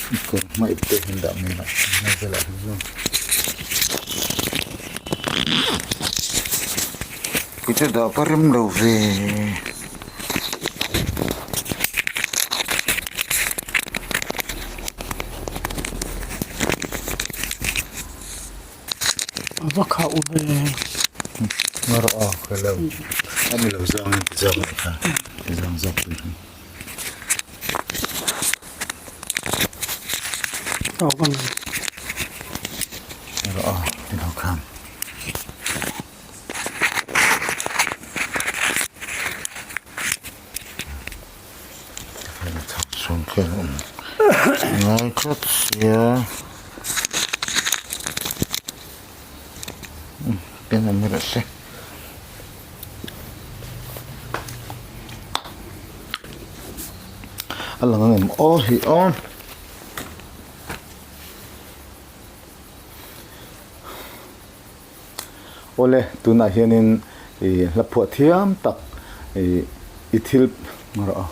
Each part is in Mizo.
Kawr hma ip te hian dah mai lah a velah hi chuan ite dah ka rem lo ve. A va khauh ve. Ngarawh a hello a ni lo zang in ti zawk a nih kha ti zang zawk tun hi. Ngarawh a ti lo khan. Ngai tlat sia pen awm rawh se. A lang ang em aw hi aw. Awle tunah hianin ih hla phuah thiam tak ih i thil rawh a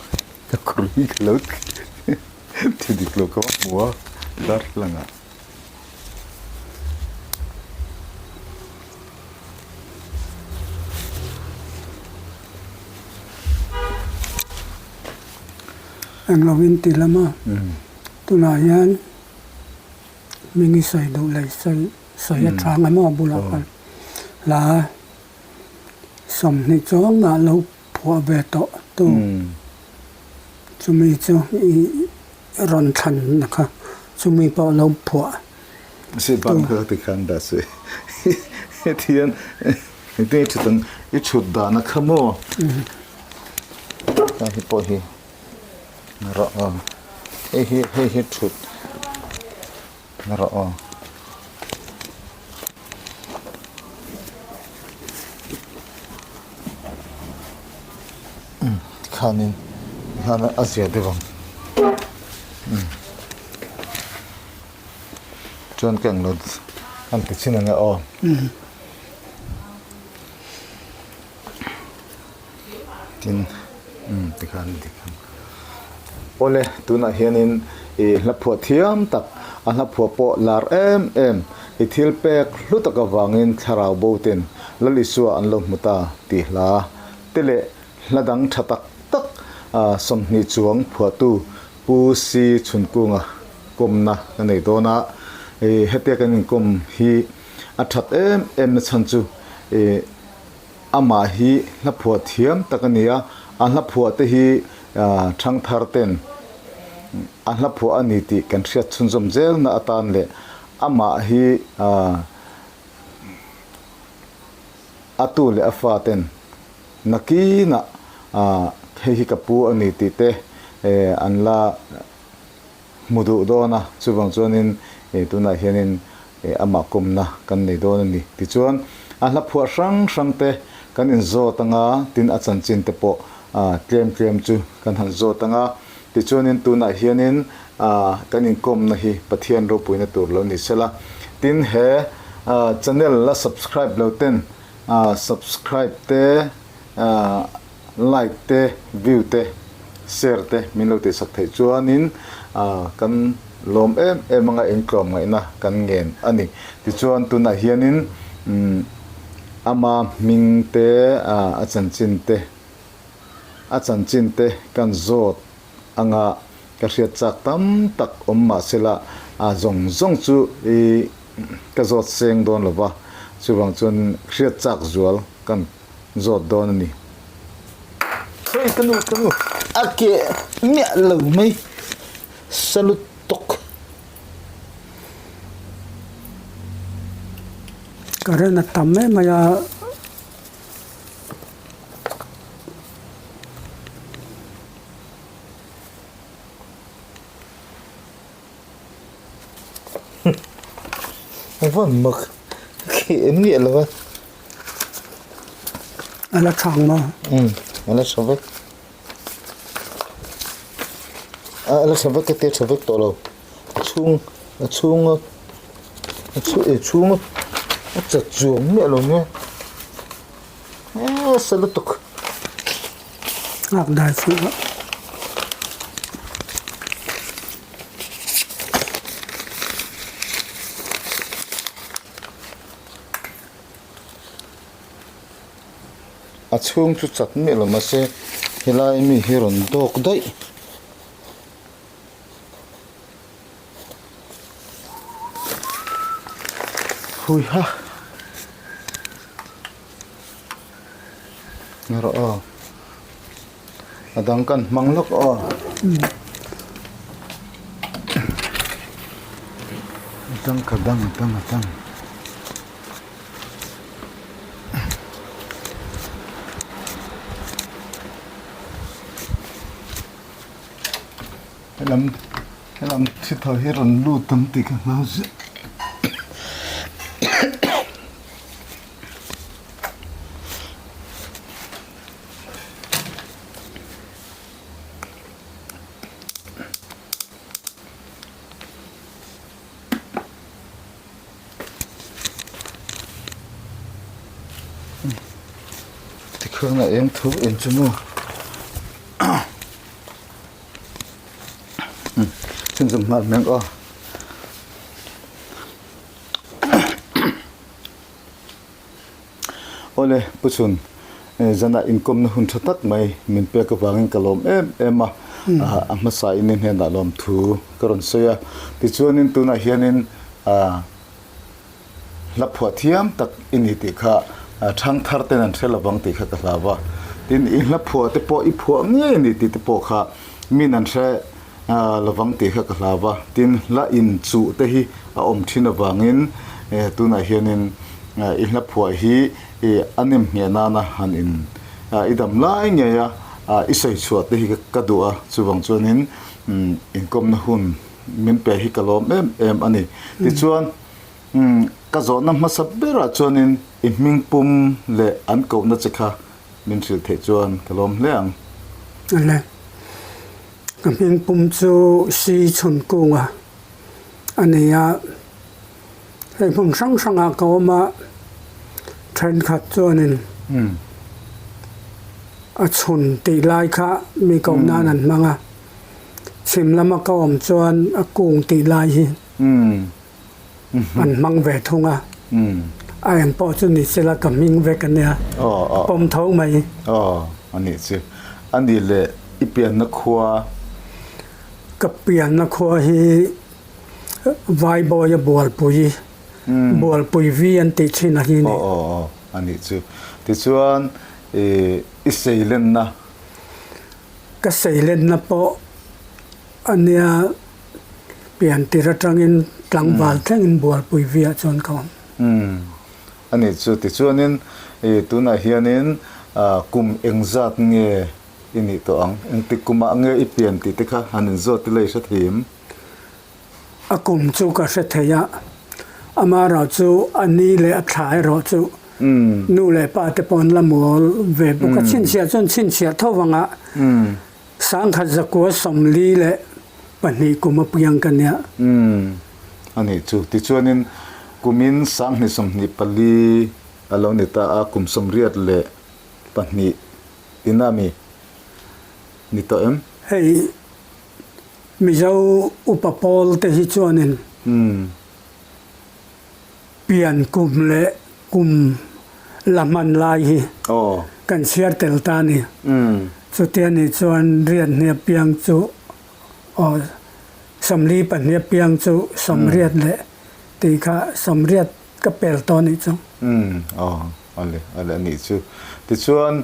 ka kawr hi ka lo thi dik lo ka va hmu a darthlalang ah. Englo in ti lam a tunah hian ming i sawi duh leh sawi. Sawi a chang a maw bulah khan hla 20 chuangah lo phuah ve tawh tu chumi chu i rawn thlan na kha chumi pawh lo phuah tu. Ban kha ti khan dah se hetiang hetiang i thut ang i thut dan a kha maw hei pawh hi rawh aw hei hi hei hi thut. Rawh aw. Umm tikhanin tikhan a zia deuh ang umm chuan ka englo an ti chin ang e aw. Tin umm tikhan a dik ang. Awle tunah hianin ih hla phuah thiam tak a hla phuah pawh lar em em i thil pek hlu tak avangin thlarau bo ten Lal Isua an lo hmu ta tih hla te leh hla dang tha tak tak 20 chuang phuahtu Pu Si Chhunkunga kawmna ka nei dawn a ih hetia kan inkawm hi a that em em na chhan chu ih Amah hi hla phuah thiam tak a ni a, a hla phuah te hi thangthar ten a hla phuah a ni tih kan hriat chhunzawm zelna atan leh amah hi a tu leh a fa ten nakinah hei hi ka pu a ni tih te an la hmu duh dawn a, chuvang chuanin tunah hianin amah kawmna kan nei dawn a ni. Tichuan, a hla phuah hrang hrang te kan inzawt anga, tin a chanchin te pawh tlem tlem chu kan han zawt anga, tichuanin tunah hianin kan inkawmna hi Pathian ropuina tur lo ni sela. Tin, he channel la subscribe lo ten subscribe te, Like te, view te, share te min lo tihsak theih chuanin kan lawm em em anga engtlawm ngaihna kan ngen a ni. Tichuan tunah hianin ama hming te, a chanchin te, a chanchin te kan zawt anga ka hriat chak tam tak awm mahsela a zawng zawng chu i ka zawt seng dawn lova, chuvang chuan hriat chak zual kan zawt dawn a ni. Hei ka nu ka nu a ke miah lo mai salut tawk. Current a tam em mai a. A van mak khi em miah lo a. A la thang maw? Umm a la tha vek. A la tha vek ka tia tha vek tawh lo. A chhung a chhung a a chhung a chhung a chat chuang miah lo nia. Nasa lutuk. Nghak dai fuh a. A chhung chu chat miah lo mahse helai mi hi rawn dawk daih. Hui ha. Ni rawh aw. A dang kan hmang lawk aw. A dang ka dang a dang a dang. Helam helam thi tho hi rawn lut ang tih ka hlau ziah. Tikhian a eng tho em chu maw chhunzawm nghal hmel aw. Awle Pu Chhun, zanah inkawmna hun tha tak mai min pek avangin ka lawm em em a, a hmasa in i hnenah lawmthu ka rawn sawi a. Tichuanin tunah hianin hla phuah thiam tak i ni tih kha thangthar ten an hre lovang tih kha ka hlau a. Tin, i hla phuah te pawh i phuah ngei a ni tih te pawh kha min an hre lovang tih kha ka hlau a, tin hla inchuh te hi a awm thin avangin tunah hianin i hla phuah hi a nem ngheh nana han in i dam lai ngei a i sawi chhuah te hi ka duh a, chuvang chuanin inkawmna hun min pe hi ka lawm em em a ni. Tichuan ka zawhna hmasa berah chuanin i hming pum leh an kohna che kha Min hrilh theih chuan ka lawm hle ang. Ale, ka hming pum chu Si Chhun Kunga a ni a, hei hmun hrang hrangah ka awm a, thenkhat chuanin a chhun tih lai kha mi koh nan an hmang a, chhim lama ka awm chuan a kung tih lai hi. An hmang ve thung a, a eng pawh chu ni sela ka hming vek a nia, pawm tho mai. Aw, a nih chu. A nih leh i pianna khua? Ka pianna khua hi Vaibawia Bualpui, Bualpui vi an tih thin a hi ni. Aw, aw, aw, a nih chu. Tichuan i seilenna? Ka seilenna pawh a nia. Pian tir atangin tlangval thlengin bualpui viah chuan ka awm. Umm a nih chu. Tichuanin i tunah hianin kum engzat nge i nih tawh ang? Engtik kumah nge i pian tih te kha han inzawt ila i hre thei em? A kum chu ka hre thei a, amaherawh chu a ni leh a thla erawh chu nu leh pa te pawh an la mawl ve bawk a, chhinchhiah chuan chhinchhiah tho vangah Sangkhat zakua 42 kum a piang ka nia. Umm, a nih chu. Tichuanin kumin sanghnih 24 a lo ni ta a, kum 82 ina mi ni tawh em? Hei Mizo upa pawl te hi chuanin pian kum leh kum la hman lai hi kan chhiar tel ta a ni. Chutia nih chuan riat hnia piang chu aw 42 a piang chu 80 leh tih kha 80 ka pel tawh a nih chu. Aw ale ale a nih chu. Tichuan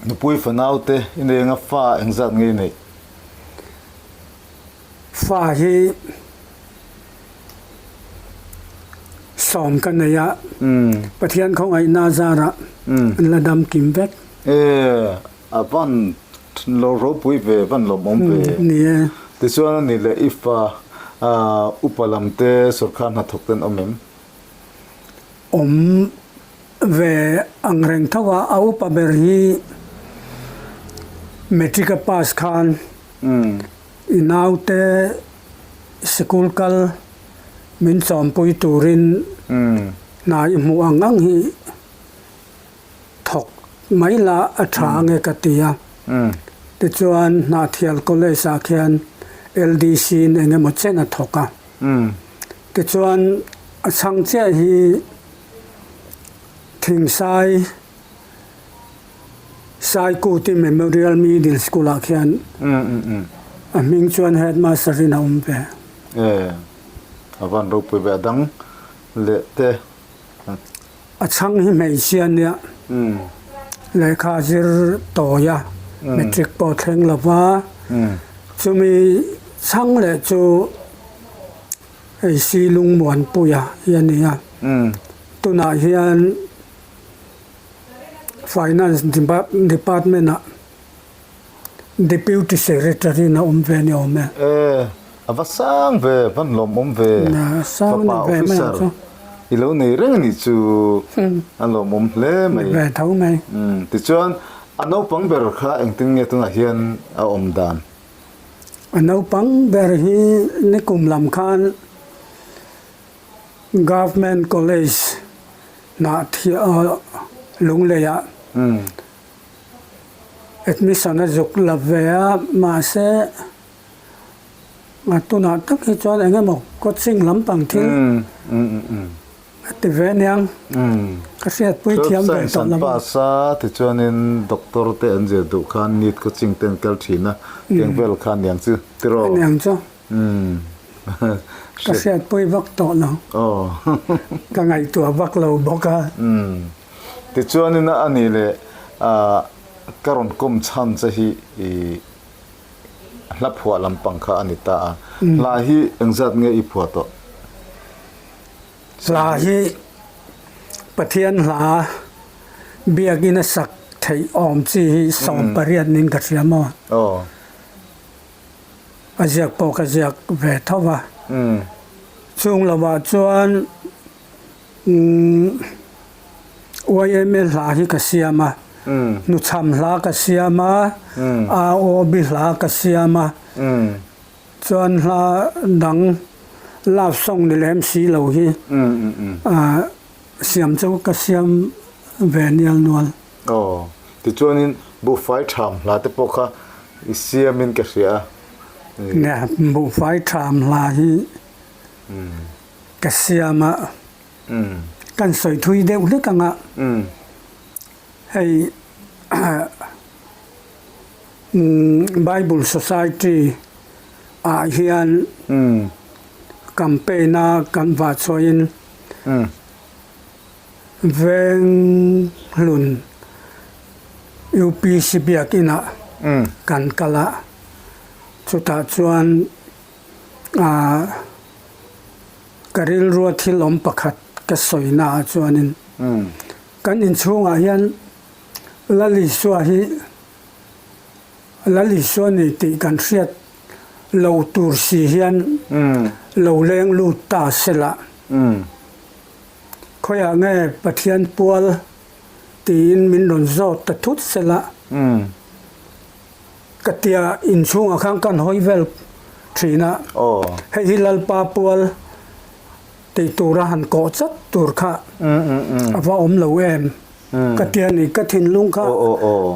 nupui fanau te i nei anga fa engzat nge i neih? Fa hi sawm ka nei a, Pathian khawngaihna zarah an la dam kim vek. E, a van lo ropui ve, van lawmawm ve. Ni e. Tichuan a ni leh i fa upa lam te sorkar hnathawk ten awm em? Awm ve ang reng tho a, a upa ber hi matric a pass khan I naute sikul kal min chawmpui turin hna i hmuh ang ang hi thawk mai la a tha ange ka ti a. Tichuan Hnahthial College ah khian LDC in eng emaw chen a thawk a. Tichuan a chhang chiah hi. Thingsai Saikuti Memorial Middle School ah khian a hming chuan Headmaster in a awm ve. E, a van ropui ve a dang leh te. A chhang hi hmeichhia nia lehkha zir tawi a, matric pawh thleng lo va, chumi chhang leh chu hei Silungmuanpuia hi a ni a, tunah hian Finance Department ah Deputy Secretary in a awm ve ni awm e. E, a va sang ve, van lawmawm ve. Fapa officer i lo nei reng a nih chu a lawmawm hle mai. Ve tho mai. Tichuan a naupang ber kha engtin nge tunah hian a awm dan? A naupang ber hi nikum lam khan Government College hnah Lungleiah Admission a zuk la ve a, mahse a tunah tak hi chuan eng emaw coaching lampang thil a ti ve aniang ka hriatpui thiam ve tawh lo. Science an pass a, tichuanin doctor te an zir duh khan NEET coaching te an kal thin a, tiang vel kha aniang chu tiraw? Aniang chu. Ka hriatpui vak tawh lo. Ka ngaihtuah vak lo bawk a. Tichuanin a nih leh ka rawn kawm chhan che hi i hla phuah lampang kha a ni ta a. Hla hi engzat nge i phuah tawh? Hla hi Pathian hla biakin a sak theih awm chi hi 18 niin ka hria maw? A ziak pawh ka ziak ve tho va. Chung lovah chuan YMA hla hi ka siam a, hnuchham hla ka siam a, AOB hla ka siam a, chuan hla dang love song ni lem si lo hi siam chu ka siam ve nial nual. Aw, tichuanin buhfai ṭham hla te pawh kha i siamin ka hria a. Nia, buhfai ṭham hla hi ka siam a, kan sawi thui deuh hlek ang a, hei Bible Society ah hian campaign a kan vah chhuahin Venghlun UPC biakinah kan kal a, chutah chuan ah Ka rilrua thil awm pakhat ka sawina ah chuanin kan inchhungah hian Lal Isua hi Lal Isua ni tih kan hriat lo tur si hian lo leng lut ta sela. Khawiah nge Pathian pual tiin min rawn zawt ta thut sela. Ka tia inchhungah khan kan hawi vel thin a, hei hi Lalpa pual tih tura han kawh chat tur kha a va awm lo em? Ka tia ni, ka thinlung kha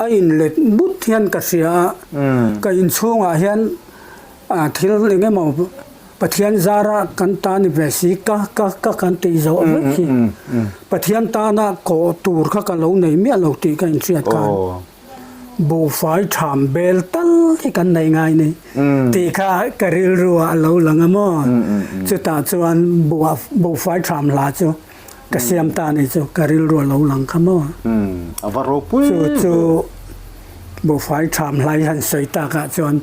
a inlet but hian ka hria a, ka inchhungah hian thil eng emaw Pathian zara kan ta ni ve si ka ka ka kan tih zawh vek hi Pathian tana kawh tur kha ka lo nei miah lo tih ka inhriat khan. Buhfai ṭham bel tal hi kan nei ngai ni tih kha ka rilru ah a lo lang a maw? Chutah chuan buhfai ṭham hla chu ka siam ta ni chu ka rilru a lo lang kha maw? A va ropui Chu chu buhfai ṭham hla i han sawi tak ah chuan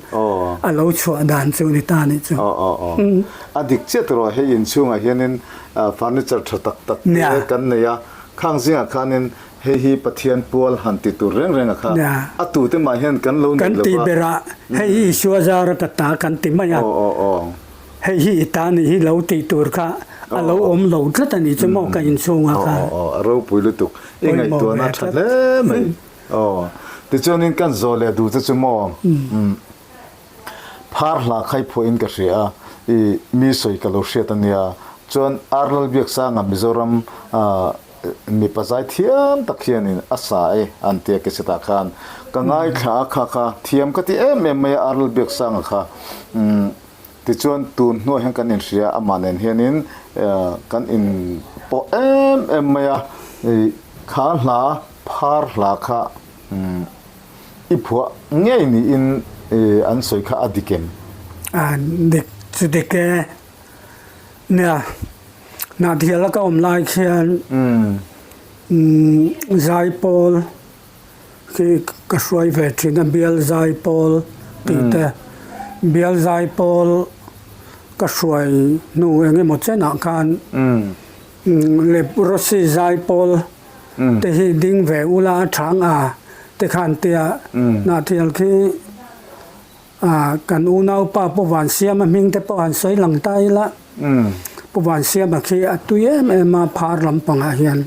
a lo chhuah dan chu ni ta ni chu. A dik chiah tawh hei inchhungah hianin furniture ṭha tak tak te kan nei a, khang zingah khanin Hei hi Pathian pual han ti tur reng reng a kha. A tute mah hian kan lo nei lo va. Kan tih berah hei hi Isua zara ka ta kan ti mai a. Hei hi i ta nih hi lo tih tur kha a lo awm lo tlat a nih chu maw ka inchhungah khan. A ropui lutuk. I ngaihtuahna a tha hle mai. Tichuanin kan zawh leh duh che chu maw. Phar hla khai phuahin ka hria a, i mi sawi ka lo hriat a nia. Chuan Ar Lalbiaksanga Mizoram mipa zai thiam tak hianin a sa e an tia ke setah khan ka ngaithla a kha kha thiam ka ti em em mai a Ar Lalbiaksanga kha. Tichuan tun hnuah hian kan inhria amah nen hianin kan inpawh em em mai a. Kha hla phar hla kha i phuah ngei niin an sawi kha a dik em? A dik chu dik e. Nia, Hnahdiala ka awm lai khian Zaipawl khi ka hruai ve thin a, Bial Zaipawl tih te. Bial Zaipawl ka hruai hnu eng emaw chenah khan Leprosy Zaipawl te hi ding ve ula a chang a te khan tia Hnahdial khi A, kan unaupa Pu Vansiama hming te pawh han sawi lang ta ila, Pu Vansiama khi a tui em em a phar lampangah hian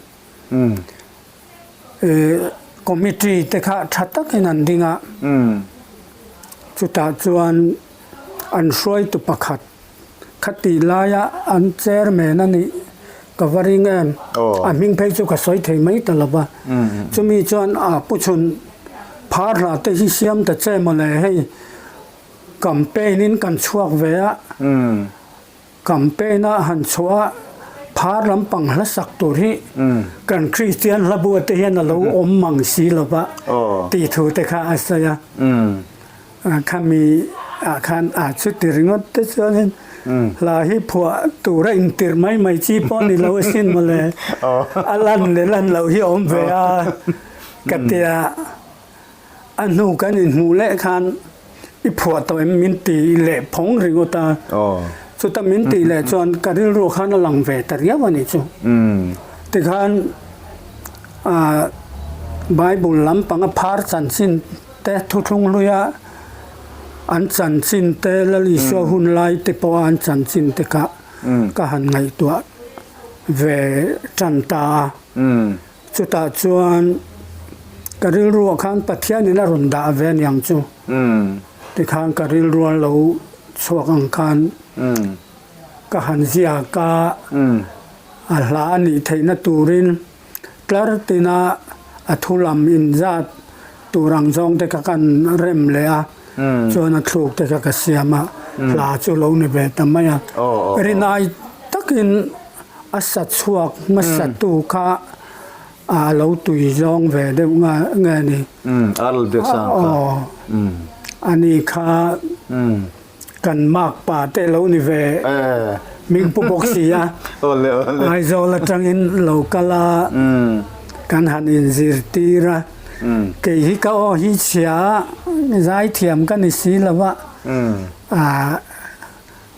committee te kha tha takin an ding a, chutah chuan an hruaitu pakhat Khati laia an chairman a nih ka va ring em? A hming phei chu ka sawi thei mai ta lo va. Chumi chuan a pu chhun phar hla te hi siam ta che mawle hei campaign in kan chhuak ve a, campaign a han chhuah a phar lampang hla sak tur hi kan Kristian hla bua te hian a lo awm mang si lo va tih thu te kha a sawi a. Khami ah khan a chuti ringawt te chuanin hla hi phuah tura intirh mai mai chi pawh ni lo asin mawle. A lan leh lan loh hi a awm ve a ka tia a hnu kan inhmuh leh khan i phuah tawh em min ti leh phawng ringawt a. Chuta min tih leh chuan ka rilru khan a lang ve ta riau a nih chu. Tikhan Bible lampanga phar chanchin te thuthlung hluia an chanchin te Lal Isua hun lai te pawha an chanchin te kha ka han ngaihtuah ve tan ta a. Chutah chuan ka rilruah khan Pathianin a rawn dah ve aniang chu. Tikhan ka rilrua lo chhuak ang khan ka han ziak a, a hla a nih theihna turin Tlar tina a thu lam inzat tur ang zawng te kha kan rem leh a, chuan a thluk te kha ka siam a, hla chu lo ni ve ta mai a. Rinai takin a sa chhuak hmasatu kha a lo tui zawng ve deuh nge ni? Aw, ani kha. Kan makpa te lo ni ve hming pu bawk si a, Aizawl atangin lo kal a, kan han inzirtir a, kei hi ka aw hi chhia a, zaithiam ka ni si lo a,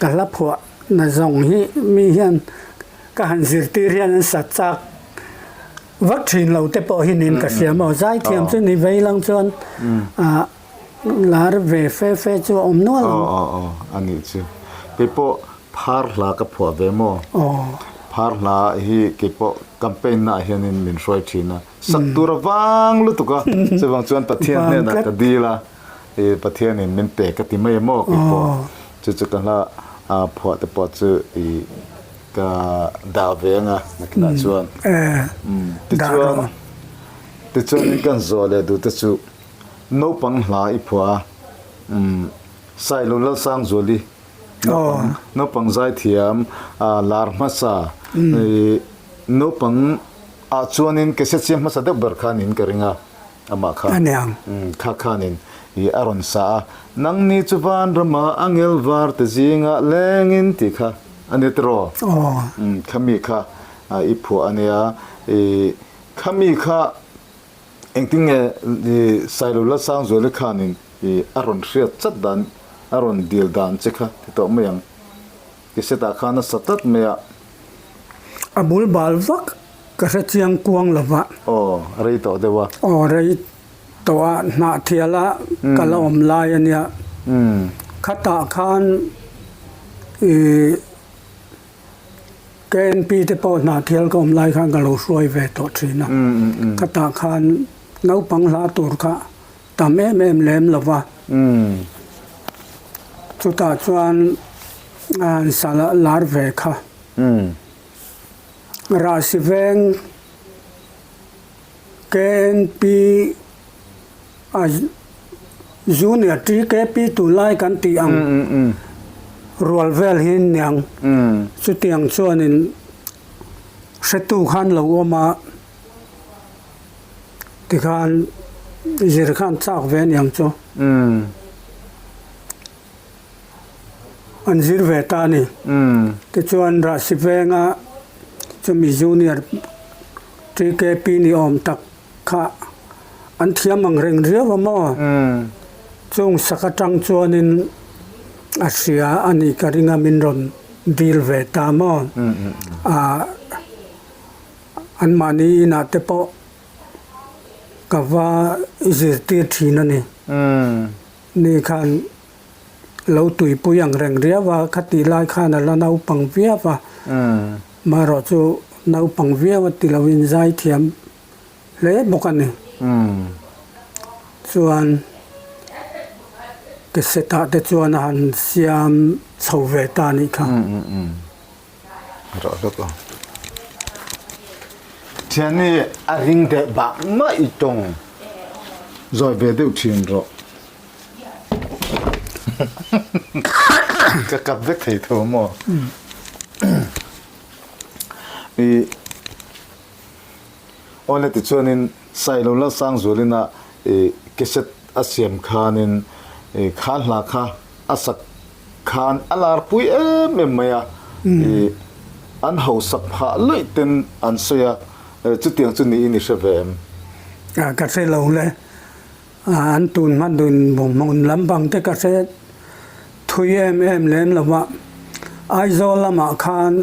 ka hla phuah na zawng hi mi hian ka han zirtir hian an sa chak vak thin lo te pawh hi niin ka hria maw, zaithiam chu ni vei lang chuan Lar ve fe fe chu a awm nual ang. Aw aw a nih chu. Kei pawh phar hla ka phuah ve maw? Aw. Phar hla hi kei pawh campaign naah hianin min hruai thin a. Sak tur a vang lutuk a, chuvang chuan Pathian hnenah ka dil a, i Pathianin min pe ka ti mai a maw kei pawh. Chu chu ka hla phuah te pawh chu i ka dah ve ang a nakinah chuan. Tichuan tichuanin kan zawh leh duh te chu Naupang hla i phuah a, umm Sailo Lalsangzuali naupang naupang zaithiam lar hmasa i naupang ah chuanin cassette siam hmasa deuh ber khanin ka ring a, amah kha umm kha khanin i a rawn sa a, Nangni chu vanrama angel var te zingah lengin tih kha a ni tiraw? Umm khami kha i phuah a nia, i khami kha Engtin nge i Sailo Lalsangzuali khanin i a rawn hriat chat dan, a rawn dil dan che kha ti tawh mai ang. Ti setah khan a sa tlat mai a. A bul bal vak ka hre chiang kuang lo va. Aw, a rei tawh deuh a. Aw, rei tawh a, Hnahthiala ka la awm lai a nia. Khatah khan i. KNP te pawh hnah thial ka awm lai khan ka lo hruai ve tawh thin a, khatah khan naupang hla tur kha tam em em lem lo va, chutah chuan a han sa lar ve kha. Rahsi veng KNP a Junior TKP tunlai kan tih ang rual vel hi niang chutiang chuanin hretu khan lo awm a. Tikhan zir khan chak ve aniang chu. An zir ve ta a ni. Tichuan Rahsi venga chumi junior TKP ni awm tak kha an thiam ang reng riau a maw? Chung sak atang chuanin a hria a nih ka ring a min rawn dil ve ta maw? Ah anmahni inah te pawh ka va zirtir thin a ni. Ni khan lo tuipui ang reng riau a, khatih lai khan a la naupang viau a, marawh chu naupang viau a ti loin zai thiam hle bawk a ni. Chuan cassette-ah te chuan a han siam chho ve ta a nih kha. Rawh hlawk ang. Thiani a ring deuh bah mah i tawng zawi ve deuh thin rawh. Ka kap vek thei tho maw? I Awle tichuanin Sailo Lalsangzualina i cassette a siam khanin i kha hla kha a sak khan a lar pui em em mai a, i an hausak phah luih ten an sawi a, chutiang chu niin i hre ve em? Ka hre lo le, an tun hma dun hmun lampang te ka hre thui em em lem lo va, Aizawl lamah khan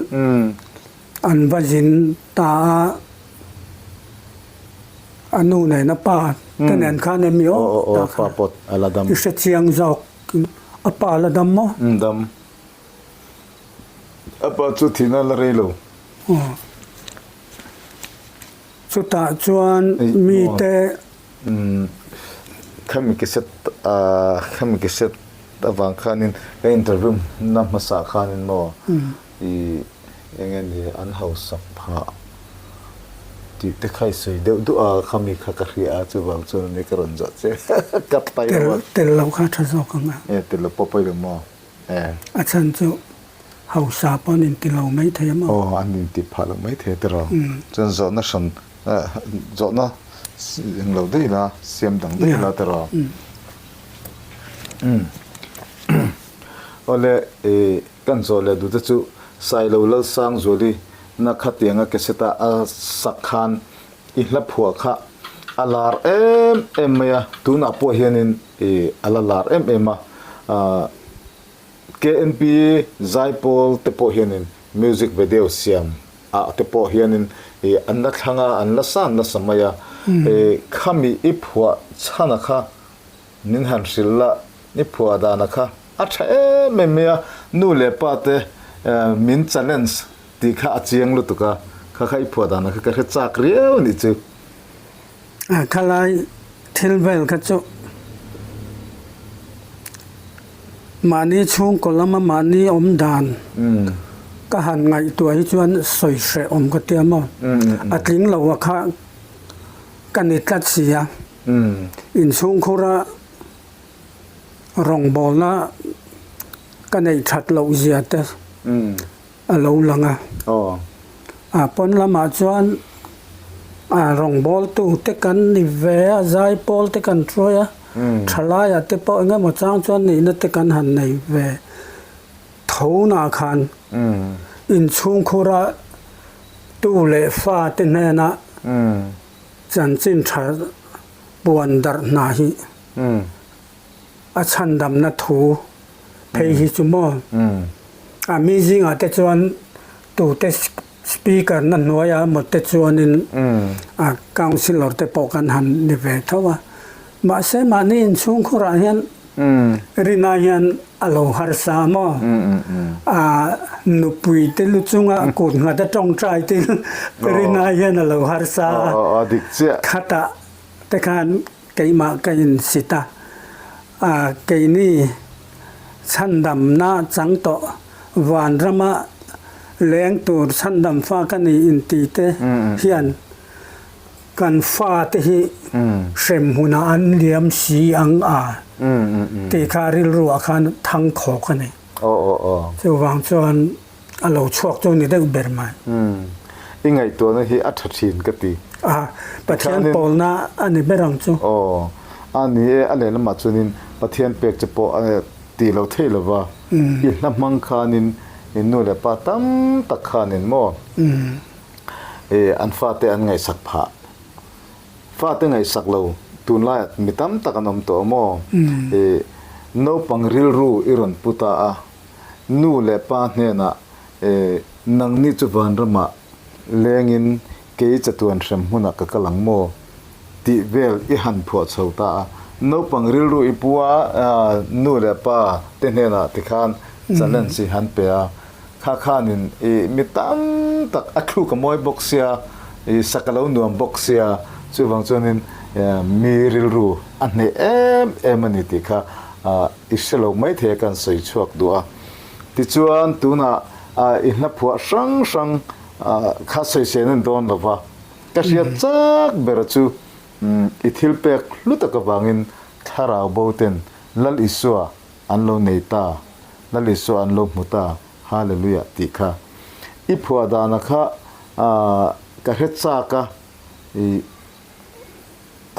an va zin ta a, a nu nen a pa te nen khan emi aw ta khan i hre chiang zawk. A pa la dam maw? Umm dam. A pa chu thihna la rei lo. Aw. Chutah chuan mite. Umm khami cassette ah khami cassette avang khanin ka interview na hmasa khanin maw i eng nge ni an hausak phah tih te kha i sawi deuh duh a, khami kha ka hria a, chuvang chuan ani ka rawn zawh che ka pai lo a. Tel lo kha tha zawk ang a. E tel lo pawh pawi lo maw? E. A chhan chu hausa pawh an inti lo mai thei a maw? Aw an inti phah lo mai thei a tiraw? Chuan zawhna hran zawhna eng lo daih ila siam dang daih ila tiraw? Awle i. Kan zawh leh duhte chu Sailo Lalsangzuali na khatianga cassette a sak khan i hla phuah kha a lar em em mai a, tunah pawh hianin i a la lar em em a, KNP Zaipawl te pawh hianin music video siam ah te pawh hianin i an la thlang a, an la sa an la sa mai a, khami i phuah chhana kha Min han hrilh la, i phuah dana kha a tha em em mai a, nu leh pa te min challenge tih kha a chiang lutuk a, kha kha i phuah dana kha ka hre chak riau a nih chu. A khalai thil vel kha chu mahni chhungkaw lama mahni awm dan ka han ngaihtuah hi chuan sawi hreh awm ka tia maw, a tling lo a kha ka ni tlat si a. Inchhungkhura rawngbawlna ka neih that loh zia te a lo lang a. A pawn lamah chuan a rawngbawltu te kan ni ve a, zaipawl te kan hruai a, thalaiah te pawh eng emaw chang chuan nihna te kan han nei ve tho na khan inchhungkhura tu leh fa te hnenah Chanchin tha puan darh hna hi a chhandamna thu phei hi chu maw? A mi zingah te chuan tute speaker na hnuaia emaw te chuanin a councillor te pawh kan han ni ve tho a. Mahse mahni inchhungkhurah hian Rina hian a lo harsa maw? A nupui te lu chunga kut nghat a tawngtai te Rina hian a lo harsa a. Khatah te khan keimah ka insit a, a keini chhandamna chang tawh vanrama leng tur chhandam fa ka ni inti te hian Kan fate hi hremhmunah an liam si ang a tih kha rilruah khan thang khawk a ni. Chuvang chuan a lo chhuak chu ni deuh ber mai. I ngaihtuahna hi a tha thin ka ti. A, Pathian pawlna a ni ber ang chu. Aw, a ni e, a lehlamah chuanin Pathian pek che pawh a ti lo thei lo va, i hla hmang khanin i nu leh pa tam tak khanin maw an fate an ngaihsak phah. Fate ngaihsak lo tunlaiah mi tam tak an awm tawh a maw? I naupang rilru i rawn pu ta a, nu leh pa hnenah nangni chu vanramah lengin kei chatuan hrem hmunah ka kal ang maw? tih vel i han phuah chho ta a. Naupang rilru i pu a, nu leh pa te hnenah tikhan challenge i han pe a. Kha khanin i mi tam tak a thluk a mawi bawk sia, i sak a lo nuam bawk sia, chuvang chuanin mi rilru a hneh em em a ni tih kha i hre lo mai thei a kan sawi chhuak duh a. Tichuan tunah i hla phuah hrang hrang kha sawisel a ni dawn lo va, ka hriat chak ber chu i thil pek hlu tak avangin thlarau bo ten Lal Isua an lo nei ta, Lal Isua an lo hmu ta, Hallelujah tih kha i phuah dana kha ka hre chak a, i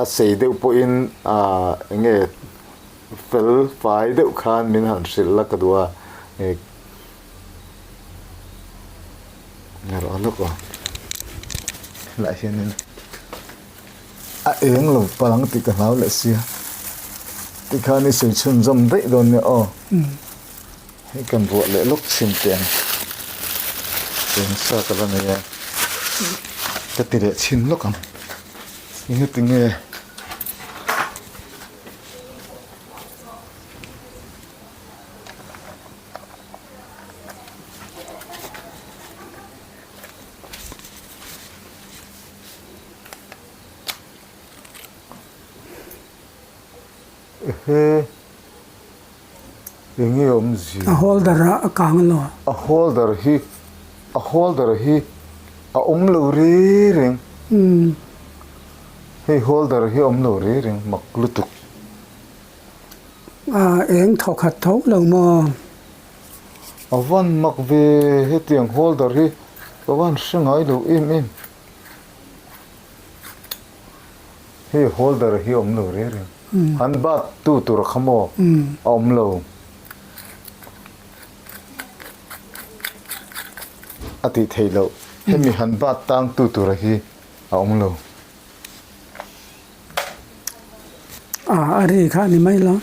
a sei deuh pawhin eng nge fel fai deuh khan min han hrilh la ka duh a, nge rawh lawk aw, helaiah hianin. A eng lo palh ang tih ka hlau leh sia. Tikhan i sawi chhunzawm daih dawn nia aw. Hei kan ruah leh lawk chhin teh ang. Eng sa ka la nei a. Ka ti leh chhin lawk ang. Engati nge? Ehe enge awmzia? A holder a a kang alo a. A holder hi a holder hi a awm lo ri reng. Hei holder hi a awm lo ri reng mak lutuk. A eng thaw khat tho lo maw? A van mak ve hetiang holder hi ka van hre ngai lo em em. Hei holder hi awm lo reng reng. An bat tu tur kha maw a awm lo. A tih theih loh. Hemi han bat tang tu tura hi a awm lo. A a ri kha a ni mai lo.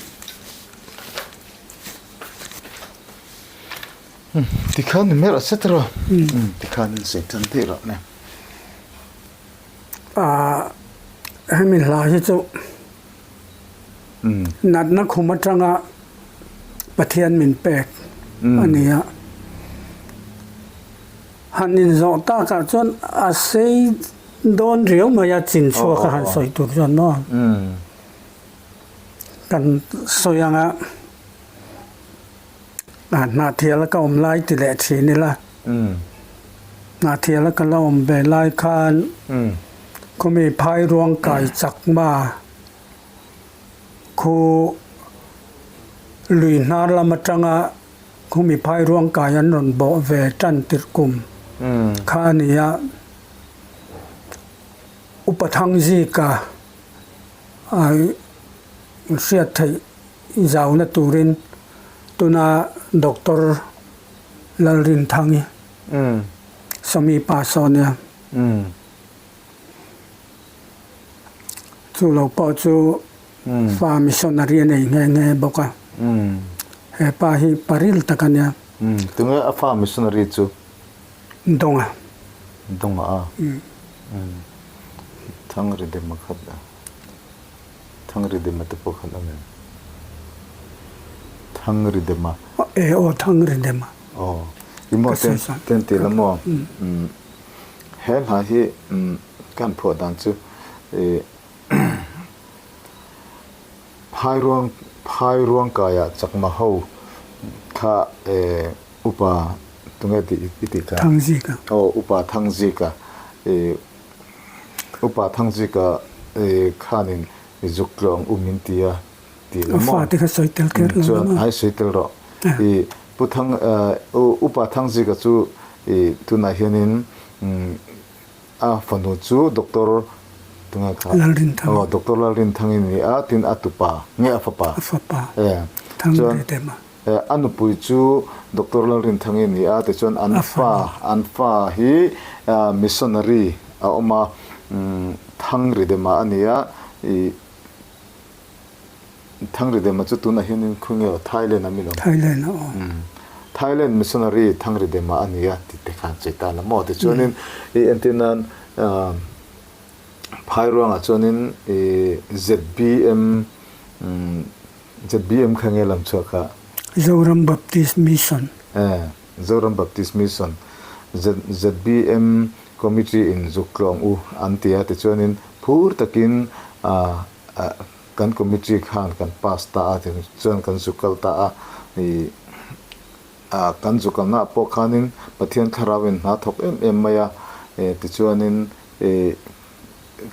Tikhan ni mer et cetera. Tikhan in sawi tan daih loh nen. A hemi hla hi chu natna khum atanga Pathian min pek a ni a. Han inzawh takah chuan a sei dawn riau mai a chin chhuak a han sawi tur chuan maw. Kan sawi anga Hnahthiala ka awm lai ti leh thin ila. Hnahthiala ka la awm ve lai khan khawmi phai ruang kai chakma khu lui hnar lam atanga khawmi phai ruang kai an rawn bawh ve tan tirh kum kha a ni a. Upa Thangzika hriat theih zauna turin tuna Doctor Lalrinthangi Sawmi pa saw nia. Chu lo pawh chu fa missionary a nei nghe nghe bawk a. He pa hi paril tak a nia. Tunge a fa missionary chu? Donga. Donga a. Thangridema khat a. Thangridema te pawh khan a ngen. Thangridema. E aw Thangridema. Aw. I maw ten ten ti la maw? He hla hi kan phuah dan chu i Phairuang Phairuang kaiah chakma ho kha e upa tunge tih i tih kha? Thangzika. Aw upa Thangzika i Upa Thangzika khanin i zuk tlawng um in ti a ti lo maw? A fate kha sawi tel kher lo Chuan ai sawi tel rawh. I Pu Thang Upa Thangzika chu i tunah hianin a fanu chu Doctor tunge kha? Lalrinthang. Aw Doctor Lalrinthang i ni a, tin a tupa nge a fapa? A fapa. E Thang chuan Ridema. e a nupui chu Doctor Lalrinthang i ni a, tichuan an A fa fanu. an fa hi missionary a awm a, Thang Ridema a ni a, i Thangridema chu tunah hianin khawnge aw Thailand a mi lo? Thailand a aw. Thailand missionary Thangridema a ni a ti te khan sawi ta la maw? Tichuanin i entir nan Phairuangah chuanin i ZBM ZBM kha nge lam chhuak kha? Zoram Baptist Mission. E, Zoram Baptist Mission ZBM Committee in zuk tlawng u an ti a tichuanin phur takin kan committee khan kan pass ta a tichuan kan zuk kal ta a ih kan zuk kalna ah pawh khanin Pathian thlarau in hna thawk em em mai a tichuanin ih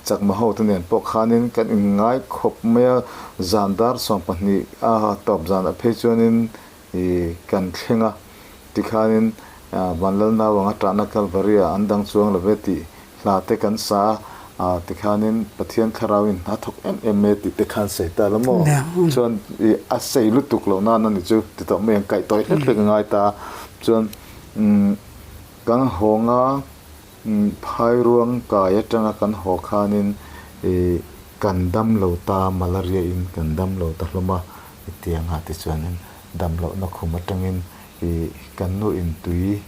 chakma ho te nen pawh khanin kan inngai khawp mai a zan dar 12 a tawp zan ah phei chuanin ih kan thleng a tikhanin Vanlal Nauanga tahna Kalvari ah an dang chuang lo ve tih hla te kan sa a tikhanin Pathian thlarau in hna thawk em em mai tih te khan sawi ta la maw? Chuan ih a sei lutuk loh nan a ni chu ti tawh mai ang kaih tawi hlek hlek a ngai ta a chuan umm kan hawnga Phairuang kai atanga kan haw khanin ih kan dam lo ta malaria in kan dam lo ta hlawm a tiangah tichuanin dam lohna khum atangin ih kan nu in tui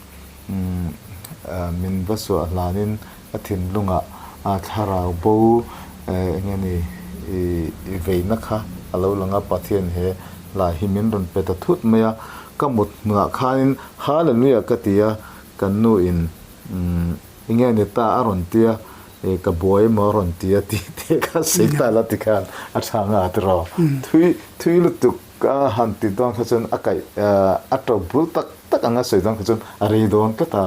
min va suah hlanin a thinlungah a thlarau bo eng nge ni ih veina kha a lo lang a, Pathian he hlai hi min rawn pe ta thut mai a, ka mut hmunah khanin Hallelujah ka ti a, kan nu in eng nge ni ta a rawn ti a, ih ka buai emaw a rawn ti a tih te kha sawi ta la tikhan a tha nga tiraw thui thui lutuk. Ka han ti dawn kha chuan a kaih a to bul tak tak anga sawi dawn kha chuan a rei dawn tlat a.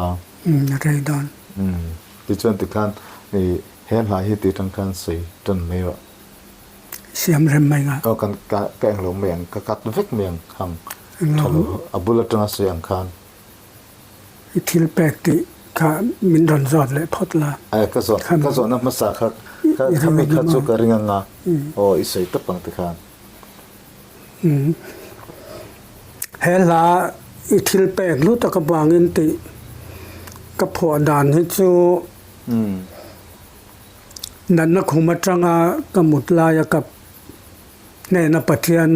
Umm a rei dawn. Umm tichuan tikhan i he hla hi tih tang khan sawi tan mai rawh. Siam rem mai nga. Aw kan ka ka englo mai ang ka cut vek mai ang hang tha lo a bul atanga sawi ang khan. I thil pek tih kha min rawn zawt leh phawt la. Ae ka zawt ka zawhna hmasa kha kha mi kha chu ka ring anga aw i sawi tawp ang tikhan. He hla i thil pek hlu tak avangin tih ka phuah dan hi chu natna khum atanga ka mut laia ka hnena Pathian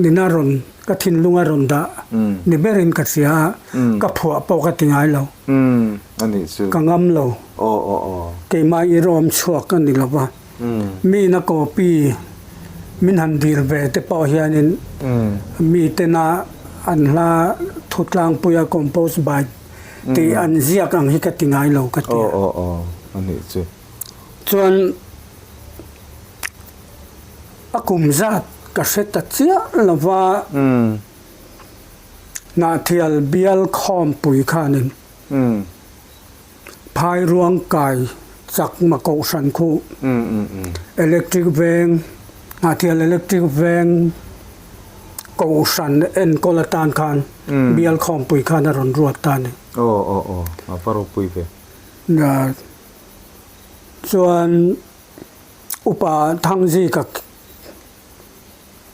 nina rawn ka thinlung a rawn dah ni berin ka hria a, ka phuah pawh ka ti ngai lo. Ka ngam lo. Keimah i rawm chhuak a ni lo va. Mina copy min han dil ve te pawh hianin mi tena an hla thu tlangpuia compose by tih an ziak ang hi ka ti ngai lo ka ti a. Chuan a kum zat ka hre ta chiah lo va, Hnahthial bial khawmpui khanin Phairuang kai chakma kohhran khuh, Electric Veng, Hnahthial Electric Veng kohhran enkawl atan khan bial khawmpui khan a rawn ruat ta a ni. Aw aw aw, a va ropui ve. Chuan Upa Thangzika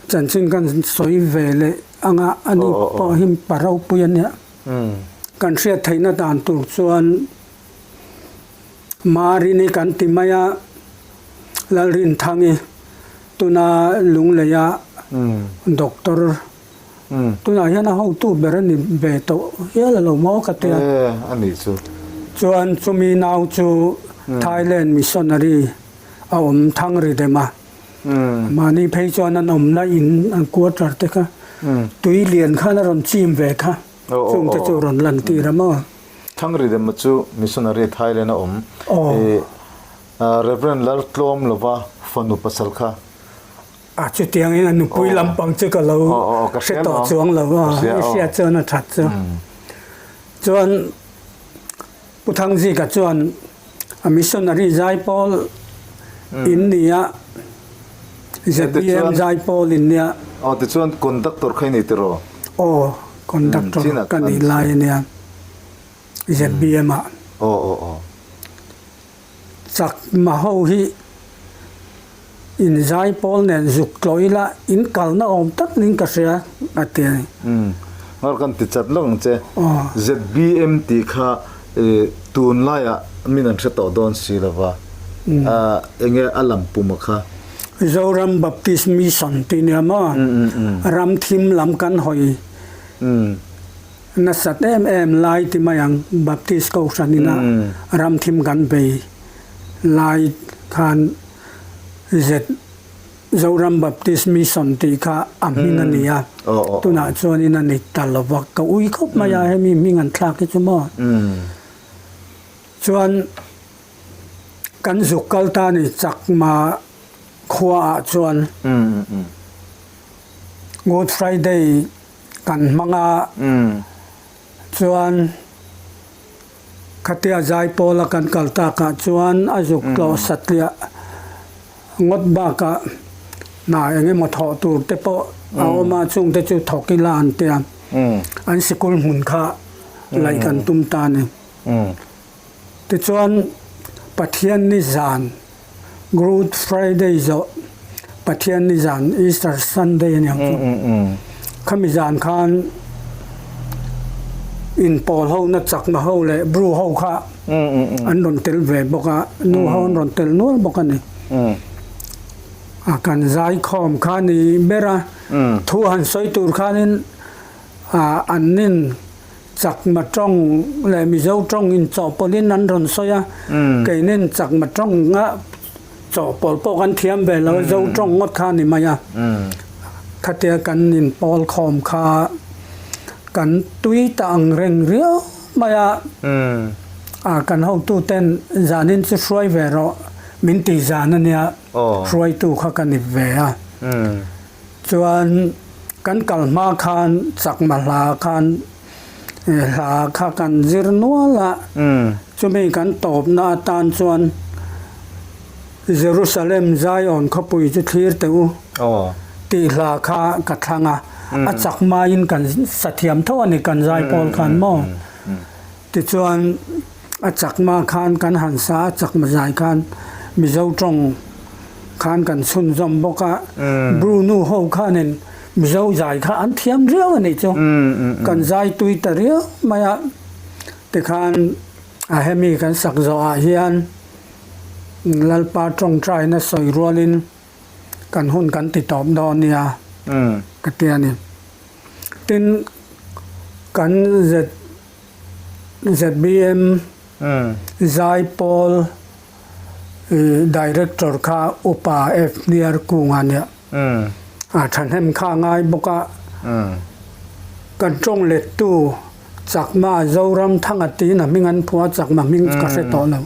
Chanchin kan sawi ve leh anga a ni pawh hi pa ropui a nia. Kan hriat theihna dan tur chuan Marini kan ti mai a, Lalrinthangi tuna Lungleia doctor tunah hian a hotu ber a ni ve tawh hial a lo maw ka tia. Chuan chumi nau chu Thailand missionary a awm Thangridem a. Mahni phei chuan an awmna in an quarter te kha tui lian khan a rawn chim ve kha chung te chu rawn lan tir a maw. Thangridema chu missionary Thailand a awm Rev Laltlawm lova fanu pasal kha. A chutiang in a nupui lampang chu ka lo hre tawh chuang lo a, i hriat chuan a that chu. Chuan Pu Thangzika chuan a missionary zaipawl in nia, ZBM zaipawl in nia. Aw tichuan conductor kha i ni tiraw? Aw, conductor ka nih lai a nia, ZBM ah. Aw aw aw. Chakma ho hi in zaipawl nen zuk tlawh ila in kalna awm tak niin ka hria a ti a ni. Umm ngar kan ti chat lawk ang che. ZBM tih kha tunlaiah min an hre tawh dawn si lova, enge a lam puma kha? Zoram Baptist Mission tih nia maw? Ram thim lam kan hawi nasat em em lai ti mai ang, Baptist Kohhran ina ram thim kan bei lai khan Z Zoram Baptist Mission tih kha a hming a ni a, tunah chuanin a ni ta lo va, ka ui khawp mai a hemi hming an thlak hi chu maw. Chuan kan zuk kal ta ni Chakma khuaah chuan Good Friday kan hmang a, chuan Khatia Zaipawla kan kal takah chuan a zuk tlawh satliah ngawt bakah hna eng emaw thawh tur te pawh a awm a, chungte chu thawk ila an ti a, an sikul hmun kha laih kan tum ta a ni. Tichuan Pathianni zan, Good Friday zawh Pathianni zan, Easter Sunday a ni ang chu, khami zan khan inpawl ho na chakna ho leh Bru ho kha an rawn tel ve bawk a, nu ho an rawn tel nual bawk a ni. A kan zaikhawm kha ni ber a, thu han sawi tur khanin an nin Chakma tawng leh Mizo tawng inchawhpawlhin an rawn sawi a, keinin Chakma tawnga chawhpawlh pawh kan thiam ve lo, Zo tawng ngawt kha a ni mai a. Khatia kan inpawl khawm kha kan tui ta ang reng riau mai a, a kan hotuten zanin chu hruai ve rawh min tih zan a nia, hruaitu kha ka ni ve a. Chuan kan kal hma khan chakma hla khan hla kha kan zir nual a, chumi kan tawpna atan chuan Jerusalem Zion khawpui chu thlir teh u tih hla kha ka thlang a, a chakmain kan sa thiam tho a ni kan zaipawl khan maw. Tichuan a chakma khan kan han sa a, chakma zai khan Mizo tawng khan kan chhunzawm bawk a, Bru nu ho khanin Mizo zai kha an thiam riau a nih chu, kan zai tui ta riau mai a, tikhan a hemi kan sak zawhah hian Lalpa tawngtaina sawi rualin kan hun kan ti tawp dawn nia ka ti a ni. Tin, kan ZBM Zaipawl Director kha Upa F Hniar Kunga nia a thahnem kha a ngai bawk a. Kan tawng lettu Chakma Zoramthanga tiin a hming an phuah a, Chakma hming ka hre tawh lo.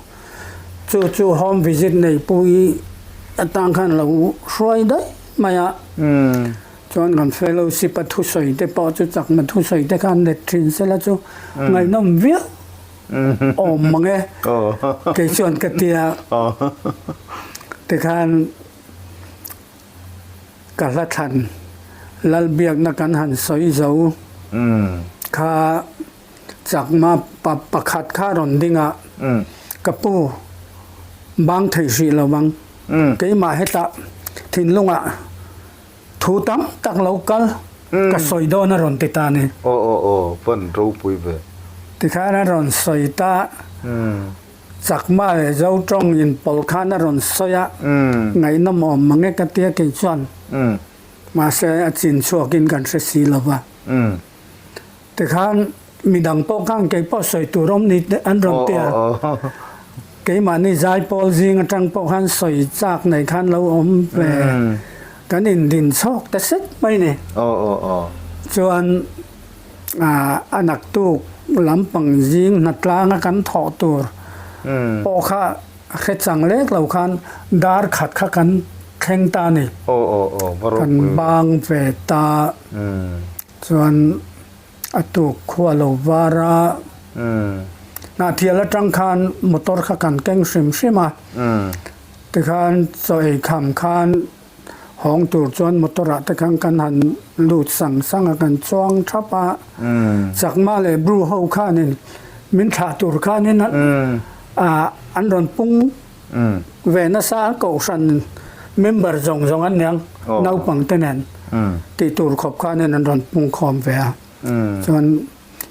Chu chu home visit neipui atang khan lo hruai daih mai a. Chuan kan fellowship a thusawi te pawh chu chakma thusawi te khan let thin sela chu ngaihnawm viau awm mang e kei chuan ka ti a. Tikhan ka hla thlan Lalbiakna kan han sawi zo kha chakma pa pakhat kha rawn ding a, ka pu bang thei hrih lo ang keimah hetah thinlungah Thu tam tak lo kal ka sawi dawn a rawn ti ta ni. Aw aw aw pan ropui ve. Tikhan a rawn sawi ta, Chakma leh Zo tawng inpawlh khan a rawn sawi a, ngaihnawm awm mang e ka tia kei chuan. Mahse a chin chhuakin kan hre si lo va. Tikhan midang pawh khan kei pawh sawi tur awm ni an rawn ti a, keimahni zaipawl zing atang pawh khan sawi chak nei khan lo awm ve kan indin chhawk ta set mai ni. Chuan a naktuk lampang zing hnatlanga kan thawh tur pawh kha hre chang lek lo khan dar khat kha kan thleng ta a ni. Kan bang ve ta. Chuan a tuk khua lo var a, Hnahthial atang khan motor kha kan keng hrim hrim a, tikhan chaw ei kham khan hawng tur chuan motor ah te khan kan han lut sang sang a, kan chuang thap a, Chakma leh Bru ho khanin min thlah tur khanin an rawn pung. ve nasa a, kohhran member zawng zawng an niang naupang te nen tih tur khawp khanin an rawn pungkhawm ve a, chuan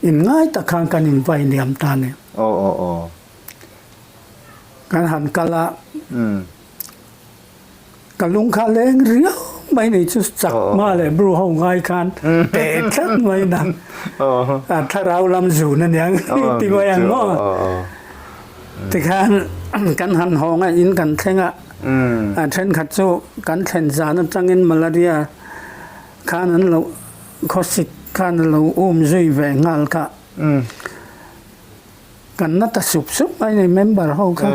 inngai tak khan kan invai liam ta a ni. Kan han kal a. Ka lung kha leng riau mai ni chu chakma leh bru ho ngai khan teh tlat mai na a thlarau lam zun a niang ti mai ang maw tikhan kan han hawng a in kan thleng a a thenkhat chu kan thlen zan atangin malaria khan an lo khawsik khan a lo um zui ve nghal kha kan na ta sup sup mai ni member ho kha.